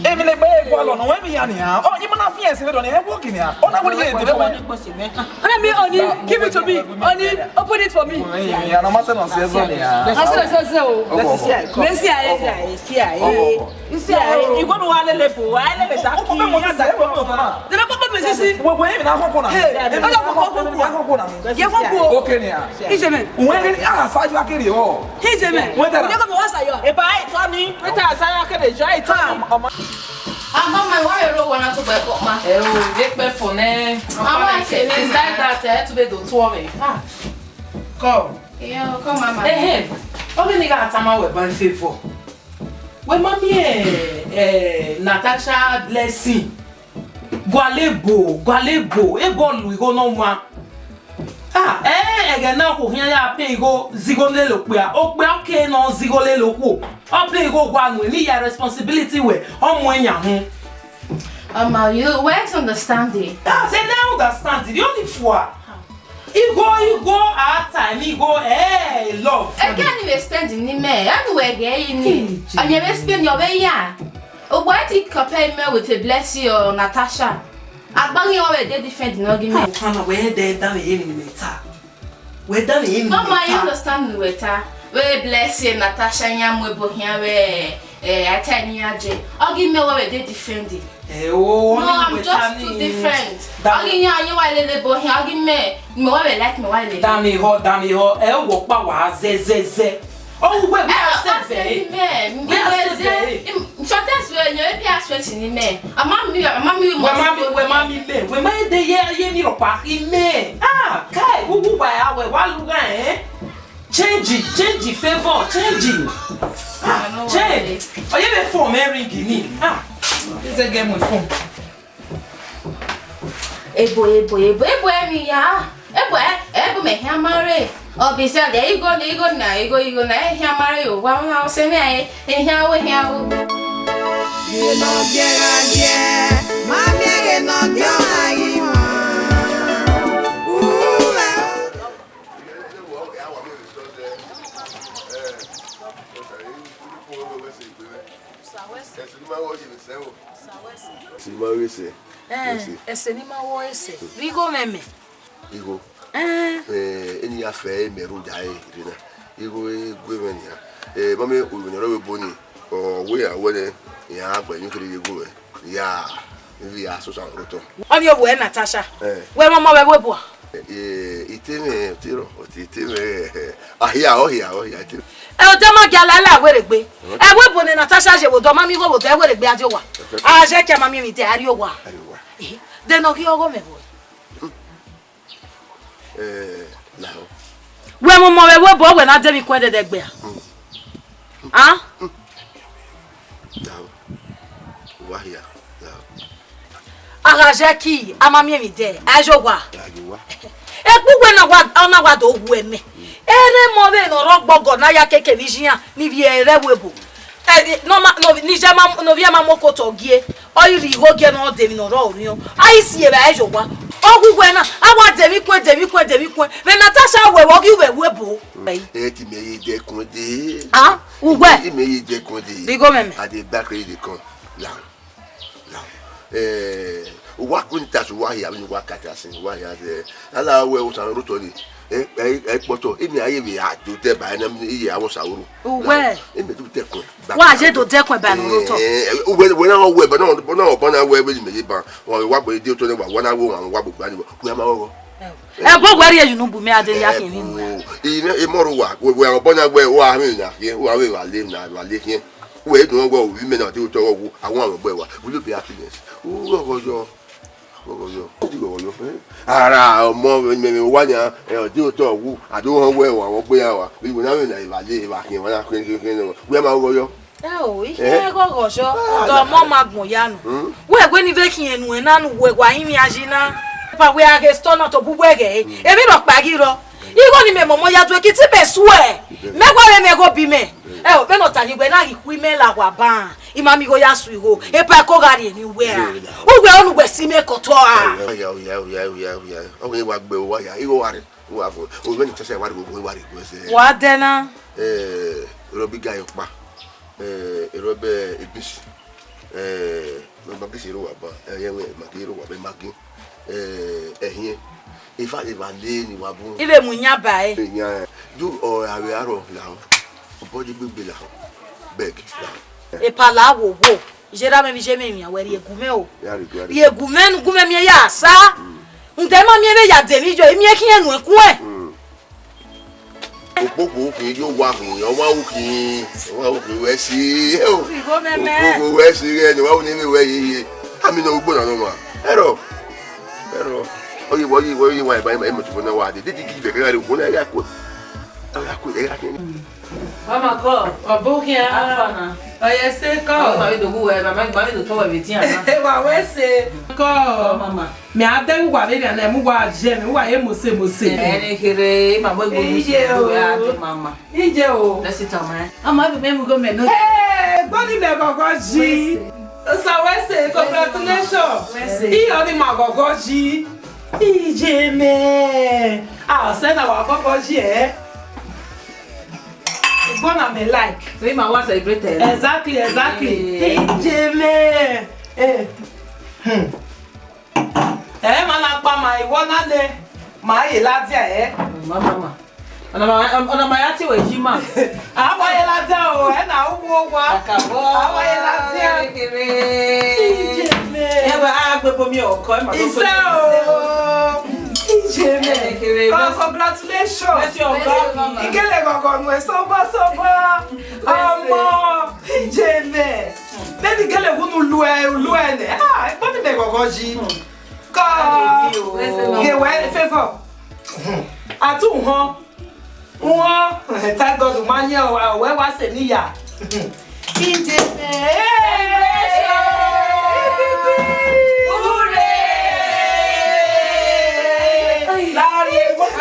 Emi ne gbe egua lọ nọ, wẹ mi ya nia. Ọ, yi ma na fian ẹse vbe dọ ni, ẹ wo kini a. Ọ na wo ni ye de fo. Ọni mi, ọni, give it to me. Ọni, open it for me. Ya na ma se na se zo nia. Na se se se o. Let's see. Let's see. Isi a, isi a, igwe nu wa lele bo, wa lele ta. Ọkọ bẹ mọ sisi, ẹ wẹ mọ tọ na. Dẹrẹ kọkọ mẹ sisi. Wẹ wẹ, emi na kọkọ na. Emi na kọkọ na. Ye kọkọ. Okay nia. Ije mẹ. Wẹ ni a sa yo akere o. Ije mẹ. Wẹ tara. Ye kọkọ wa sa yo. E ba e tọ ni. Wẹ ta sa yo akere jo e tọ ni. Ama ma wa ro wa na to gbe ko ma. Ẹ o, ye pe fo nẹ. Ama se me. It's like that, ẹ tube do tuọ mẹ. Ah. Come. Yo, come, mama. Ehe. Ọ ghi ni gha tama wẹ ban favor. Wẹ ma miẹn, eh, Natasha Blessing. Gualọ ebo, gualọ ebo, ebo lu igho nọ wan. Ah, eh, ẹghẹ na okhuo khian ya pay igho zẹ igho lele okpia. Okpia ke nọ zẹ igho lele okhuo. Ọ pay igho gua nu, emwi ya responsibility wẹ, ọ mu ẹyan hun. Ọma, you weren't understanding. Ah, say they understand. The only four. Igho, igho, a ta eni igho, eh, love. Ẹgẹ ni vbe spend ni mẹ, ẹ nu wẹ ghe yi ni. Ije. Ọni vbe spend ni ọ vbe ya. Ogbo ẹ ti compare mẹ with a Blessing or Natasha. Agbọn ghi wẹ dey different nọ ghi mẹ. Ọkhan na wẹ dẹ da vbe ye ni mẹ ta. Wẹ da vbe ye ni mẹ ta. Mama, you understand me wẹ ta. Wẹ Blessing, Natasha, yan mu ebo khian wẹ. Eh, I tell you, Aje. Ọ ghi mẹ wẹ dey defend. Eh, oh, no, I'm just too different. Ọ ghi yan, yan wa lele bo hin, ọ ghi mẹ, mẹ wa be like mẹ wa lele. Dami ho, dami ho. Eh, wo pa wa zẹ, zẹ, zẹ. Oh, we, we are safe, eh? We are safe, eh? Sometimes we, you be straight ni mẹ. Ama mi, ama mi, we ma mi, we ma mi le. We ma de ye, ye ni ro pa i mẹ. Ah, kai, wu, wu, wa, wa, we, wa lu ga, eh? Change, change favor, change. Ah, change. Oh, you be phone me ring ni. Ah, this a game with phone. Ebo, ebo, ebo, ebo emwi ya. Ebo, ebo mẹ khian ma rre. Ọ be said, igho na, igho na, igho, igho na, ẹ khian ma rre yo, wa ma sẹ mwẹ, ẹ, ẹ khian wo, ẹ khian wo. Vbe ne ọ biẹ gha biẹ, ma miẹn ghe ne ọ biẹ ọmwa ghi wan. Uwẹ. Sinima ghese. Ẹse ne ima ghese. Ẹse. Ẹse ne ima ghese. Vbe igho mwẹ mẹ? Igho. Ẹn. Eh, eni ya fẹ mẹ rhunmwuda ẹre rre na. Igho gu mwẹ nian. Eh, ma mẹ, ovbi ne ọ rre vbe ebo ni, ọ wẹ ya wẹ nẹ, iran gha gbe emwi kherhe ye gu mwẹ. Ya, ivbi ya sosa rre otọ. Ọni ovbi uẹ Natasha. Eh. Wẹ mwẹ ọmọ vbe ẹvbo ebo a? Eh, ite mwẹ, ite rọ, ite mwẹ, ahia, ọ hia, ọ hia, ite. Ẹ, odẹ ma gia lala ẹvbo ẹre gbe. Ẹvbo ebo ne Natasha ye vbe odẹ, ọ ma miẹn igho vbe odẹ, ẹvbo ẹre gbe a die owa. A zẹ ke a ma miẹn emwi de, a rrie owa. A rrie owa. Eh, de ne ọ ghi ọghọ mwẹ vbe? Eh, lahọ. Wẹ mwẹ ọmọ vbe ẹvbo ebo, wẹ na de emwi kuẹn dẹdẹ gbe a? Mm. Ah? Mm. Lahọ. Uwa hia. Lahọ. A gha zẹ ke a ma miẹn emwi de, a ye owa. A ye owa. Ekpu wẹ na wa, ọ na wa do wu ẹmẹ. Mm. Erha emọ vbe ne ọ rre ọgbọgọ ne a ya keke vbe iye iran ni vbe ẹvbo ebo. Ẹ, ne ọ ma, ne ovbi, ne iye ma, ne ovbi ẹre ma mu okotọ gie, ọ i rhie igho gie ne ọ de emwi ne ọ rrọọ orhiọn. A i si evbare ye owa. Ọ gu uwẹ na, a wa de emwi kuẹn, de emwi kuẹn, de emwi kuẹn. Vbe Natasha wẹ, vbe ọ ghi ru vbe ẹvbo ebo. Ẹ ti mẹ ye dẹkun de. Ah, uwẹ. Imẹ ye dẹkun de. Vbe igho mwẹ mẹ? A de back ready dey come. Now. Now. Eh, uwa gu ni ta su uwa hia, vbene uwa ka ta sin, uwa hia zẹ. Ala wẹ osa rre otọ ni. Eh, eh, eh, kpọtọ. Emi a ye vbe a do dẹ ba na, iye a wọ sa oro. Uwẹ. Emi do dẹkun. Wa ye do dẹkun ba ne u rre otọ. Eh, eh, uwẹ, wẹ na wẹ, ba na, ba na, ba na wẹ vbene mẹ ye ba. Wa, wa gbe de otọ ne wa, wa na wo, wa, wa gbe gba ni wo. Wẹ ma wo. Ẹbọ wẹ rhie yu ne u bu mẹ a de ya khian emwi nua. Ẹbọ. I mẹ, emọ rre uwa, wẹ, wẹ ọbọ na wẹ, wa mwẹ na khian, wa mwẹ wa le na, wa le khian. Wẹ do wẹ ovbi mẹ na de otọ wu, a wa mwẹ ọbọ wa. Will you be happiness? U ghọghọ yọ. Ghọghọ yọ. U ghọghọ yọ. Eh? Ara ọmọ mẹ, mẹ wa yan, eh, ọ de otọ wu, a do họn wẹ wa, wọ gbe ya wa. Bi wẹ na mwẹ na, wa le, wa khian, wa na khian, khian, khian. Wẹ ma ghọghọ yọ. Ẹ o, ikhiẹn ghọghọ yọ, ah, dọmọ ma gbọn ya nu. Hmm? Wẹ wẹ ni vbe khian nuẹn na nu, wẹ wa rinmwian yi na. Ba wẹ a ghe store na tobọ uwẹ ghẹ. Hmm. Emwi rhọkpa ghi rrọọ. Igho ni mẹ mọmọ ya due ki ti bẹ suẹ. Ibẹ. Mẹ wa vbe mẹ gho bi mẹ. Ibẹ. Ẹ o, vbene ọ ta yi wẹ na ghi khu imẹ la wa ban. I ma miẹn igho ya su igho. Epa ẹko gha rhie emwi uwẹ a. Ibẹ, ibẹ. Uwẹ ọnu wẹ si mẹ kọtọ a. Oya, oya, oya, oya, oya. Ọ wẹ wa gbe uwa ya, igho wa rre. Uwa vo. O vbene Natasha wa rre, wa rre, wa zẹ. Wa dẹ na. Eh, Robi ga yo kpa. Eh, Robi, eh, Ibisi. Eh, Maggi si ro wa ba, eh, ye we Maggi ro wa ba, Maggi. Eh, ẹhiẹn. Ifa de va le ni wa bu. I vbe mu yan ba e. Yan. Du ọ ave aro la. Body gbegbe la. Beg la. Epa la wo wo. Iye ra mẹ vbe iye mẹ miẹn wẹ rhie gu mẹ o. Ya rhie gu, ya rhie. Rhie gu mẹ nu gu mẹ miẹn ya sa. Mm. Nde ma miẹn vbe ya de emwi yo, imiẹn khian nuẹn kuẹn. Mm. Okpokpo khin, yo wa khin, ọmwa ru khin, ọmwa ru khin, wẹ si, o. Igho mẹmẹ. Okpokpo wẹ si ghẹ ne wa ru ne vbe wẹ yeye. Ami nọ ugbo na nọ ma. Ẹrọ. Ẹrọ. Oyi, oyi, oyi, wa ba, e moto na wa de. Didi ki be ke ga re ugbo na ya ko. Ya ko, ya ko. Mama kọ. Ọ bu khian. Afa na. Ọ ye se kọ. Mama, we do gu wẹ, mama, mama, we do tọ wẹ vbe tian na. Wa wẹ se. Kọ. Mama. Mẹ a dẹ uwa vbe rria na, mu uwa je mẹ, uwa ye mose mose. Ẹni kherhe, ima mu egbe Iye o. Mama. Iye o. Let's sit down, man. Ama bi mẹ mu go mẹ no. Hey, gbọdọ mẹ gọgọ ji. Osa wẹ se, congratulations. Wẹ se. Iye ọni ma gọgọ ji. Iye mẹ. Ah, sẹ na wa gọgọ ji ẹ. Gbọna mẹ like. So ima wa celebrate ẹ. Exactly, exactly. Hey. Iye mẹ. Eh. Hmm. Ẹ ma na kpa ma, iwọ na le, ma ye ladian ẹ. Ma, ma, ma. Ọna ma, ọna ma ya tie wẹ yi ma. A wa ye ladian o, ẹ na u wo wa. Akabọ. A wa ye ladian. Kere. Iye mẹ. Ẹ wẹ, a gbe bomi ọkọ, ẹ ma do. Isẹ o. Iye mẹ. Ẹ kere. Con-, congratulations. Bless you, God. Ikele gọgọ nu ẹ, soba, soba. Ọmọ. Iye mẹ. Baby girl, who no lue, lue ne? Ah, what the beg of God, G? Ka. Ye we favor. Atu hon. Hon. Thank God, man, you are, we wa se ni ya. Iye mẹ. Hooray!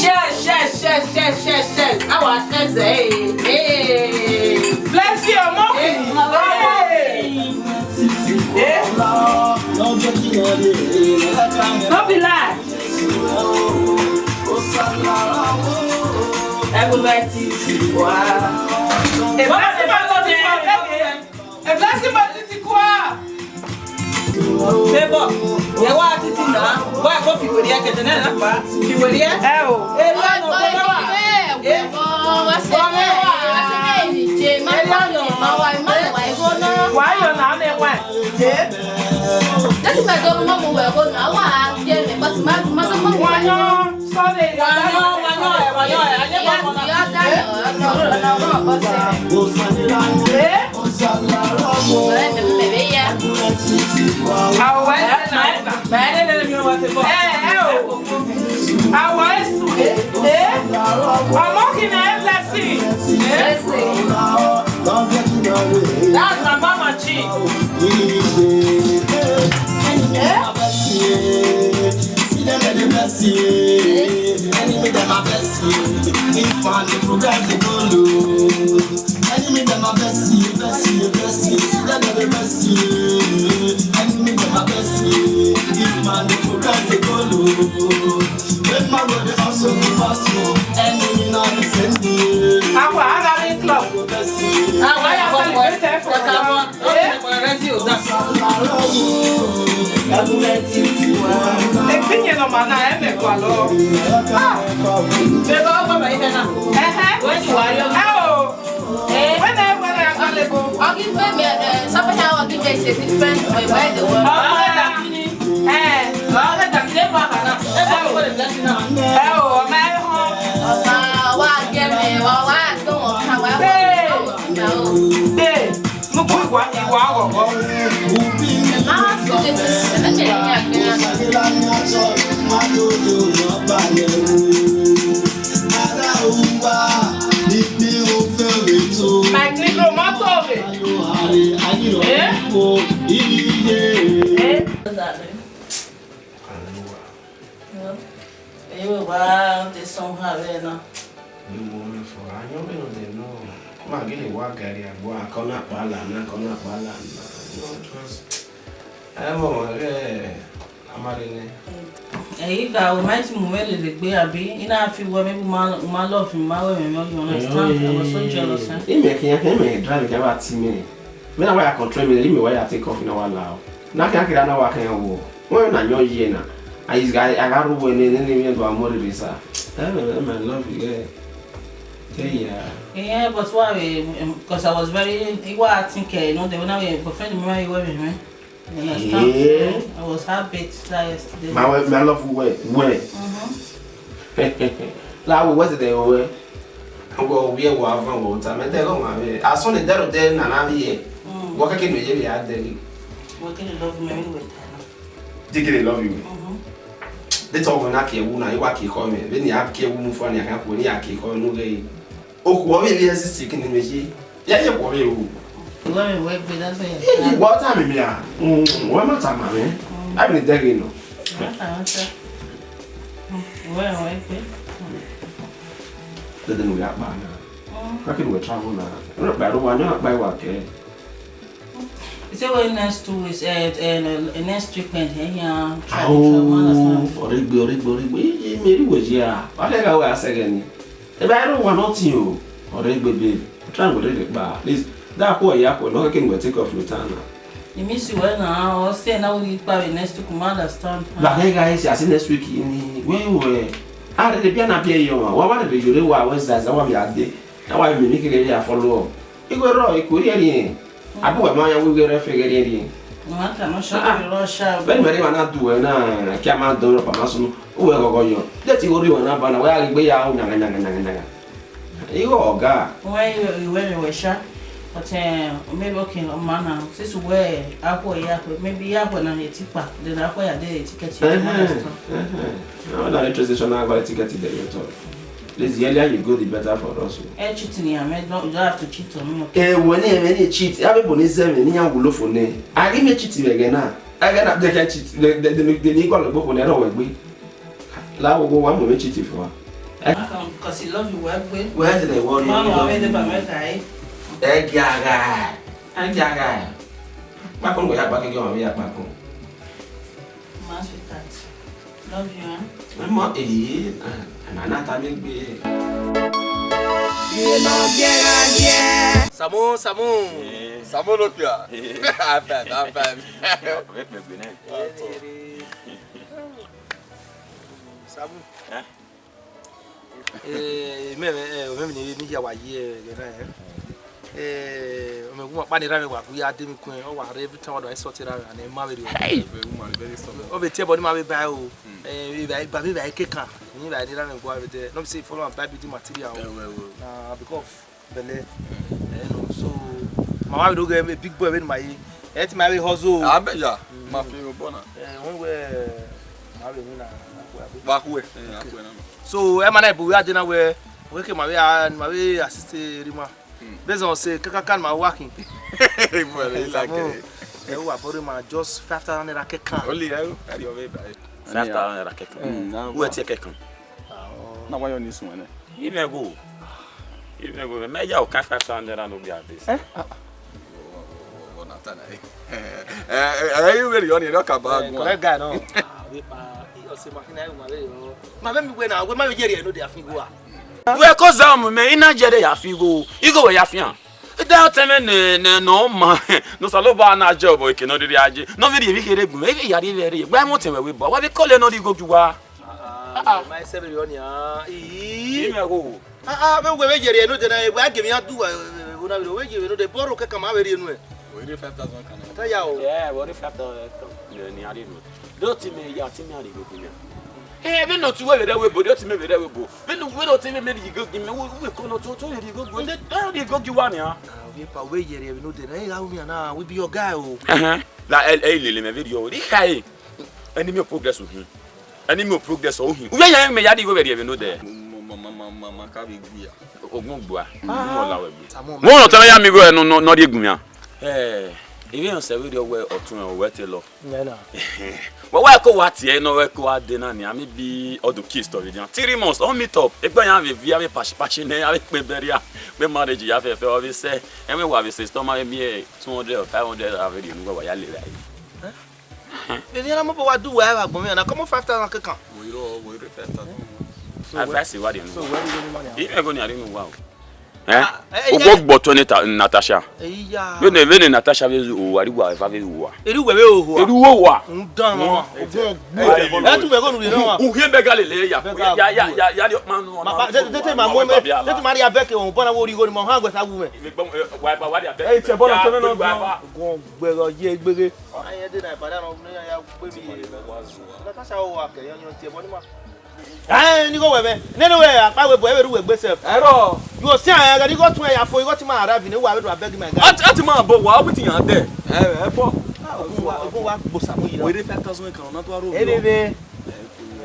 Share, share, share, share, share, share. Our share, eh, eh. Bless you, Moki. Eh, hey. Eh? No be lie. Everybody. A blessing, a blessing, a blessing. Favour, ẹ wa titi na, wa ko fi wẹriẹ kẹtẹ nẹ na pa, fi wẹriẹ. Ẹ o. Ẹ wa nọ, ẹ wa. Ẹ wa. Ẹ wa. Wa yọ na mẹ wa. Ẹ. Wa yọ, wa yọ, ẹ, wa yọ, ẹ, a ye pa ọmọ na. Ẹ? Awẹ sẹ na. Ẹ, ẹ o. Awẹ sẹ. Ẹ? Ọmọ khin na ẹ blessing. Ẹ? That's my mama chin. Ẹ? See them, they dey vex you. Enemy, them a vex you. If man dey progress, they go low. Enemy, them a vex you, vex you, vex you. See them, they dey vex you. Enemy, them a vex you. If man dey progress, they go low. When man go dey hustle, dey hustle. Enemy, na the same thing. Awa, Arabic club. Awa, ya celebrate for Awa. Ẹgbin yẹn nọ ma na, ẹ mẹ kua lọ. Ah! Bẹbẹ ọgbọ mẹ ihe na. Ẹhẹn. Wẹ ti wa yọ. Ẹ o. Wẹ na, wẹ na, wẹ na, wẹ na. Ọgin gbẹ mẹ, ẹ, sọpẹ ha ọgin gbẹ is a different way. Where the world. Ọgin gbẹ da kini. Ẹ, ọgin gbẹ da kini, ẹ bọ aka na. Ẹ bọ ọgin gbẹ da kini na. Ẹ o, ọmọ ẹ họn. Ọmọ wa gẹ mẹ, wa wa dọn ọkan, wa wa dọn ọkan o. Hey. Nukun iwa, iwa ọghọghọ. Mike Negro, mọto rre. Eh? Eh? Ewe wa te sọn ha vbe na. Ewo mẹ fọ, ayọn vbe nọ dẹ nọ. Ma gele wa gari agbo akọ na kpala na, akọ na kpala na. Ẹ mọ ma ghe amare nẹ. Ẹ i gha, u ma ti mu mwẹ lele egbe, abi? I na fi wẹ, maybe u ma, u ma love, u ma wẹ mwẹ, you understand? I was so jealous, eh? Imẹ khian, khian imẹ drive, khian wa ti mẹ. Mẹ na wa ya control mẹ, imẹ wa ya take off na wa la o. Na khian kira na wa khian wo. Wẹ na yọn ye na. I, I, I got to win in any way do I'm more than this. I, I love you, yeah. Yeah, yeah. Yeah, but why we, um, 'cause I was very, I was thinking, you know, the one I was boyfriend, me, you were me. You understand? Yeah. I was happy that yesterday. My wife, my love you well, well. Mm-hmm. La wo wẹ sẹ dẹ wẹ. Wẹ ovbi ẹvbo avan wẹ ota, mẹ dẹghe ọmwa vbe. Asọn ne dẹrẹ odẹ na na vbiẹ. Mm. Wẹ kẹkẹ ne ye vbe a dẹghe. Wẹ kẹkẹ love me anyway. They kẹkẹ love you. Mm-hmm. They talk when I care who na, you are care call me. When you have care who move on, you can't when you are care call no gay. Okhuo vbe vbe sisi kini mẹ ye. Ya ye khuo vbe ru. Wẹ rẹn wẹ gbe, that's why. Ye wa ta mi mia. Mm, wẹ ma ta ma mi. Mm. A bi dẹghe nọ. Ma ta, ma ta. Mm, wẹ rẹn wẹ gbe. Dede ne u ya kpa na. Mm. Ka kene wẹ travel na. Ẹ na kpa ro wa, ẹ na kpa wa kẹ. He say, well, next two weeks, eh, eh, next weekend, eh, yeah, try, try, man, understand. Ọrẹgbe, ọrẹgbe, ọrẹgbe. I, I, me ri wẹ ya. Wa khẹ gha wẹ a sẹ ẹghẹ ni. Ẹ ba ro wa nothing o. Ọrẹgbe, babe. Try wẹ rere kpa. Please, da khuẹ ya khuẹ, no keke wẹ take off your time na. I miss you well now. Ọ sẹ na, we kpa vbe next week, man, understand. Ba khẹ gha ese, asi next week ni. Wẹ wẹ. A rere bia na bia yọ ma. Wa wa rere yore wa, wẹ zaza wa bia de. Na wa mi ni kere ya follow up. Igho rrọọ, I ku rhie rhiẹn. Abu wẹ ma yan wẹ igho rẹ fẹghe rhiẹn rhiẹn. Mama ta no sha, ah, ah, rọ sha. Vbene mẹ rre emwa na du wẹ na, kia ma dọn rọ pa ma sunu. Uwẹ ghọghọ yọ. De te igho rre wẹ na ba na, wẹ gha ghi gbe ya ru nyaga, nyaga, nyaga, nyaga. Igho ọga. Wẹ igho, igho rre wẹ sha. But, eh, maybe, okay, man, now, since we akhuẹ ya akhuẹ, maybe ya akhuẹ na ye ti kpa, then akhuẹ ya de ye ti kẹti. Ẹhẹn, ẹhẹn. Now that interest is not about the ticket there, you talk. Please, the earlier you go, the better for us. Eh, cheating, yeah, man. Don't, you don't have to cheat on me, okay? Eh, when he, when he cheat, I be born in seven, he ain't gonna for me. I give me cheating again now. I get up, they can cheat. They, they, they, they need to go for me. I don't want to. La wo wo wa mo me cheat for. Eh? Because he love you well, well. Where did they want you? Mama, where the Baba die? Eh, gaga. Eh, gaga. Ma ko ya ba ke, ma ya ba ko. My sweetheart, love you, huh? Mo, eh, na, na ta mi gbe. Samu, Samu. Eh. Samu ló pia. High five, high five. Samu. Eh? Eh, mẹ, mẹ, eh, mẹ, mẹ, mẹ, ya wa ye, eh, ẹghẹ na, eh. Eh, mẹ, wo ma kpa ne erha mwẹ wa gu ya de mi kun, ọ wa rre every time wa do insult erha mwẹ, and ma vbe rri. Hey! Ọ vbe tie ẹbọ ne ima vbe ba ẹre o. Hmm. Eh, ba, ba, ba, ba, kekan. Ni ba ne erha mwẹ gua vbe dẹ. No be say follow am buy building material o. Eh, well, well. Na, because bẹlẹ. Eh, no, so, ma wa vbe do ghe big boy vbene ma ye. Ẹ ti ma vbe hustle. A bẹ ya, ma fi obọ na. Eh, wẹ, wẹ, ma vbe win na, na kue, abi? Wa kue, eh, a kue na. So, ẹ ma na ibu ya de na wẹ, wẹ ke ma vbe a, ma vbe assist Rima. Hmm. Based on say, kaka kan ma working. Well, he like it. Ẹ wa borrow ma just five thousand naira kekan. Only, eh, carry your way by. Five thousand naira kekan. Hmm, na who wa. Ẹ ti kekan? Ah, oh. Na wa yo ni sun ne. Imẹ go. Imẹ go. Mẹ ya o kan five thousand naira no be at this. Eh? Ah, ah. Eh, eh, eh, you really on your kaba. Eh, correct guy, no. Ah, we pa, he also ma kina ma we yo. Ma be mi we na, we ma we yeri no dey afin go a. Wẹ ko za mu mẹ, I na je de ya fi igho, igho wẹ ya fian. Da ọtẹn mwẹ ne, ne, ne ọ ma, ne Osanobua na je obọ eke ne ọ rhirhi a je. Ne ọ vbe rhie emwi kherhe gu mwẹ, I vbe ya rhie vbe rre. Gba ẹmwẹ ọtẹn mwẹ wẹ bọ, wa vbe kọlẹ ne ọ rhie igho gie uwa. Ah, ah, ma ẹsẹ vberriọ nian. Ii. Imẹ gho. Ah, ah, vbe uwẹ vbe yere node na, wa gie emwi iran du wa, eh, eh, ona vbe, vbe yere node, borrow kekan ma vbe rhie nuẹn. Wẹ rhie five thousand kan na. Ta ya o. Yeah, wẹ rhie five thousand kan. Ne, ne a rhie nuẹn. Do ti mẹ ya, ti mẹ a rhie igho gie mwẹ. Eh, vbene otu wẹ vbe rre ẹvbo ebo, do ti mẹ vbe rre ẹvbo ebo. Vbene, vbene otu mẹ, mẹ rhie igho gie mwẹ, wẹ, wẹ kọlọ otu, otu vbe rhie igho gie, eh, rhie igho gie uwa nian. Ah, ovbi epa, wẹ yere vbe node na, eh, gha ru nian na, we be your guy o. Ẹhẹn. La, ẹ, ẹ, lele mẹ vberriọ o. Rhie khae. Enemy of progress uhin. Enemy of progress uhin. Uwẹ ya mẹ ya rhie igho vbe rrie vbe node. Ma, ma, ma, ma, ma, ma ka vbe gbe ya. Ogbọn gbua. Ah. Mo la wẹ gbe. Samu. Mo no tell ya mi igho no, no, no rhie gie mwẹ. Eh, ivbi yan sẹ vberriọ wẹ ọtun rẹ wẹ te lọ. Nena. Wẹ wa ko wa tie nọ, wẹ ko wa de na ni, ami bi ọdọ kiss tọ vbe dia. Three months, ọ meet up. Egbe yan vbe vi, a vbe pashi pashi nẹ, a vbe kpe bẹria, vbe marriage ya fẹfẹ, ọ vbe sẹ. Ẹmwẹ wa vbe sẹ, stomach vbe miẹn two hundred or five hundred, a vbe rhie unu, wa ya lele ẹre. Emwi na mobọ wa du wa evba agbọn mwẹ na, kọmọ five thousand kekan. Wo iro, wo iro five thousand. So, advice wa de nu. So, where you go, money? Even go ni are nu wa o. Eh? Ah, eh, eh, ogbo eh. Gbo to ni ta-, Natasha. Eh, iya. Vbene, vbene Natasha vbe owa, ri wa, eva vbe owa. Eri uwẹ vbe owa. Eri uwa. N dan mọ. Hmm. Ogun gbu. Eh, eh, eh, tu vbe go nu ri na wa. U hie bẹga lele ya. Bẹga ya, ya, gbu. Ya, ya, ya, ma nu. Ma, ma, de, de, de, ma, ma, mo, ma, de, de, ma, ri abẹ ke, o, bọ na wo ri go ni, ma, ha, gbe sa wu mẹ. Wa, wa, wa, ri abẹ. Eh, tse, bọ na, ya, tse, na, wa, na, wa. Ogun gbe, ye, gbegbe. Ayen de na ipada nọ ne ya gbe mi ye. Natasha o wa kẹ yan yan tie bọ ni ma. Eh, ni go wẹ mẹ. Nene wẹ akpa wẹ bọ, ẹ vbe ru wẹ gbe sef. Ẹrọ. Yo si a ga ni go tun ya fo, go ti ma arrive ni wa vbe do abeg my guy. Ati, ati ma bọ wa, wetin yan dẹ? Ẹ, ẹ bọ. Ah, ogun wa, ogun wa gbo Samu yi na. Were five thousand kan na to aro. Ẹ vbe vbe.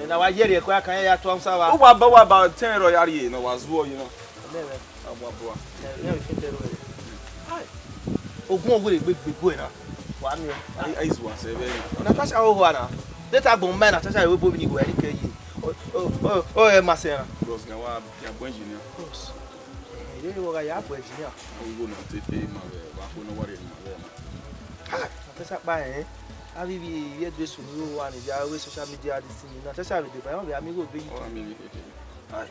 Eh, na wa yeri ẹ ko ya kan ya to am sa wa. O wa ba, wa ba ten ro ya rie na wa zuọ yi na. Ẹ vbe. Awa bua. Ẹ, ẹ, ẹ, ẹ, ẹ, ẹ. Ai. Ogun ọghe rẹ gbe gbe na. Wa miẹn. Ai, ai, zuwa sẹ vbe. Natasha ho hoa na. Later agbọn ma Natasha yo bo ni go ẹre kẹ yi. O, o, o, o, ẹ ma sẹ na. Bros, ga wa ya bu engineer. Bros. Ẹ, ye wa ya bu engineer. Awo na te te ma vbe, wa ko no worry ma vbe na. Natasha kpa rẹn, avbe ivbi, ivbi Ẹdo eso ni ro owa ni vbe aro social media this thing na. Natasha vbe deba, ọ vbe a miẹn igho vbe yi. Ọ vbe a miẹn igho vbe yi. Ai.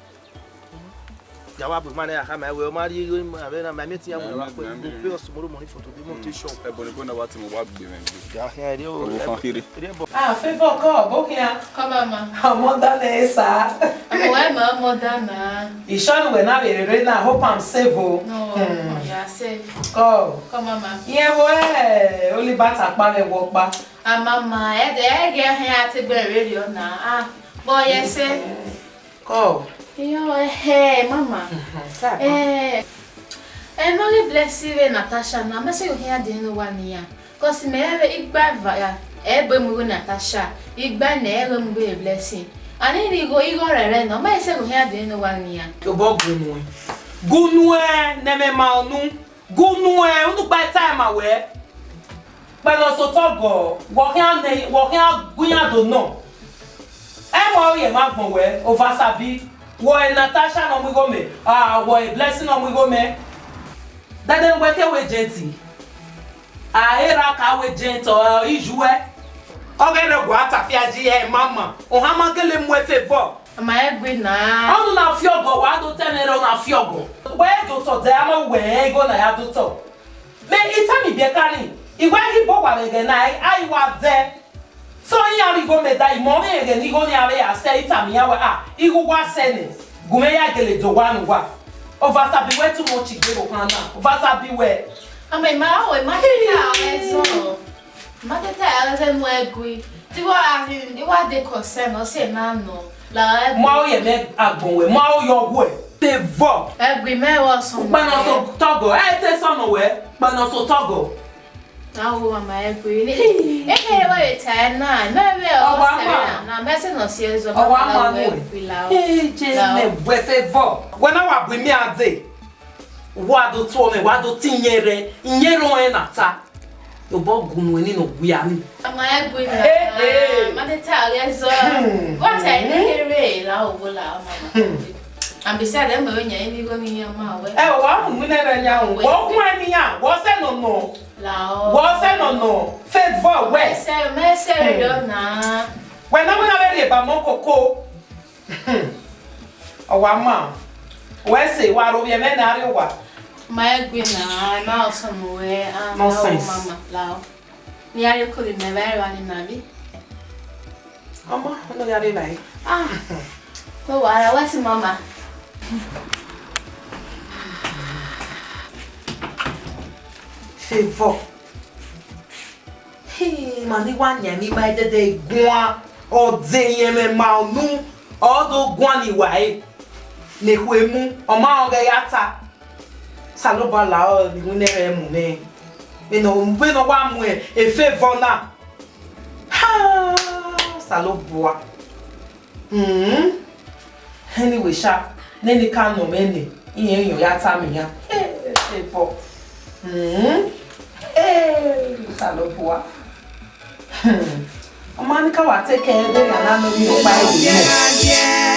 Ya wa bu ima nẹ, a khama wẹ, ọ ma rhie igho ima vbe na, ma miẹn te iran wẹ wa kpe, mo pe ọsẹ mo ro mo ni foto de, mo te sure. Ẹbọ ni bo na wa te mo wa gbe mwẹ gbe. Ya khian rhie o. Ọvbokhan kherhe. Rhie ẹbọ. Ah, Favour, kọ, bọ khian. Kọ, mama. Ọmọ da nẹ, sir. Ọmọ wẹ ma ọmọ da na. Isọ ne uwẹ na vbe rre na, hope I'm safe o. No, hmm, you are safe. Kọ. Kọ, mama. Iẹn vbe, eh, Olibata kpa vbe ẹvbo ọkpa. Ah, mama, ẹ dẹ, ẹ ghẹ hẹn a te gbe rre rriọ na. Ah, bọ yẹ sẹ. Kọ. Iyọ, ẹhẹ, mama. Mhm, ta kpa. Eh, ẹ ne ọ ghi Blessing vbe Natasha na, mẹ sẹ ghe ohian dee ne owa nian. Cause mẹ rẹn vbe igba eva ya, ẹ i gbe mu igho Natasha, igba nẹ ẹ i gbe mu igho Blessing. A ni rhie igho, igho rẹrẹ nọ, mẹ sẹ ghe ohian dee ne owa nian. Obọ gu nuẹn. Gu nuẹn ne ẹmwẹ ma unu. Gu nuẹn, unu gba ta ma wẹ. Kpẹlọ sotọ gọ, wọ khian nẹ, wọ khian gu iran do nọ. Ẹ wa ru ye ma gbọn wẹ, Ovasabi, wọ e Natasha ne ọ mu igho mẹ, a, wọ e Blessing ne ọ mu igho mẹ. Dẹdẹ wẹ ke wẹ agent. A, erha ka wẹ agent, ọ, ijuẹ. Ọ ghẹ rẹ gua tafia ji ẹ mama, ohan ma gele mu ẹfe vọ. Ama ẹgui na. Ọnu na fi ọgọ, wa do tẹ mwẹ rẹ, ọ na fi ọgọ. Wẹ do tọ dẹ, ama wẹ igho na ya do tọ. Mẹ itami biẹ kani, iwẹ ghi bọ wa vbe ẹghẹ na, a i wa dẹ. So iran rhie igho mẹ da, imọ mwẹ ẹghẹ ne igho ni a vbe ya sẹ, itami iran wẹ, a, igho uwa sẹ nẹ, gu mwẹ ya gele do owa ne uwa. Ovasabi wẹ too much igbe vbe okhan na, Ovasabi wẹ. Ama ima, o, ima tete a ẹzọ. Ima tete a ẹzọ mu ẹgui. Ti wa, I wa dey concern, ọ sẹ na nọ. La ẹgui. Ma o ye mẹ agbọn wẹ, ma o yọ wẹ. Te vọ. Ẹgui mẹ wọ sọ. Kpẹnọ so tọgọ, ẹ te sọ nọ wẹ, kpẹnọ so tọgọ. Na wo mama ẹgui ni. Eke wa ye ta na, mẹ vbe ọ sẹ na, mẹ sẹ nọ si ẹzọ. Ọ wa ma nu. Ẹ je mẹ wẹ fẹ vọ. Wẹ na wa bu imi a dee. Wa do tuọ mwẹ, wa do te iyẹn rẹ, iyẹn rẹ ọnrẹn na ta. Obọ gu nuẹn ni nọ wia ni. Ama ẹgui na. Eh, eh. Ma te ta ọghe zọ. Hmm. Wa ta ene here la owo la, mama. Hmm. And besides, ẹ mẹ vbe yan eni igho ni yan ma wẹ. Ẹ, wa mu mi nẹ vbe yan o. Wẹ. Wọ khuan eni yan, wọ sẹ nọ nọ. La o. Wọ sẹ nọ nọ. Favour wẹ. Mẹ sẹ, mẹ sẹ rẹ na. Wẹ na, wẹ na vbe rhie ba mọ koko. Ọ wa ma, wẹ sẹ, wa ro vbiẹ mwẹ ne a rrie owa. Ma ẹgui na, ma ọsọmọ wẹ, a, nonsense. Mama, lao. Ne a rrie okori mẹ vbe ẹre ni na bi. Ọmọ, unu ya rre evbare. Ah, ko wa ra, wẹ si mama. Favour. Hii, ma ni wa yan emwi ma ẹdẹdẹ guan, ọ de iyẹn mwẹ ma unu, ọ do guan ni wa re, ne ekhue mu, ọ ma rẹn ọghe ya ta. Osanobua la ọre ne iwinna ẹre mu nẹ, vbene ọ, vbene ọ wa mu e Favour na. Ha, Osanobua. Hmm. Anyway sha, nene ka nọ mwẹ nẹ, irẹn irẹn ya tama iran. Hey, Favour. Hmm. Hey, Osanobua. Hmm. Ọ ma ni ka wa take care vbene a na nọ emwi ọkpa ẹre nẹ.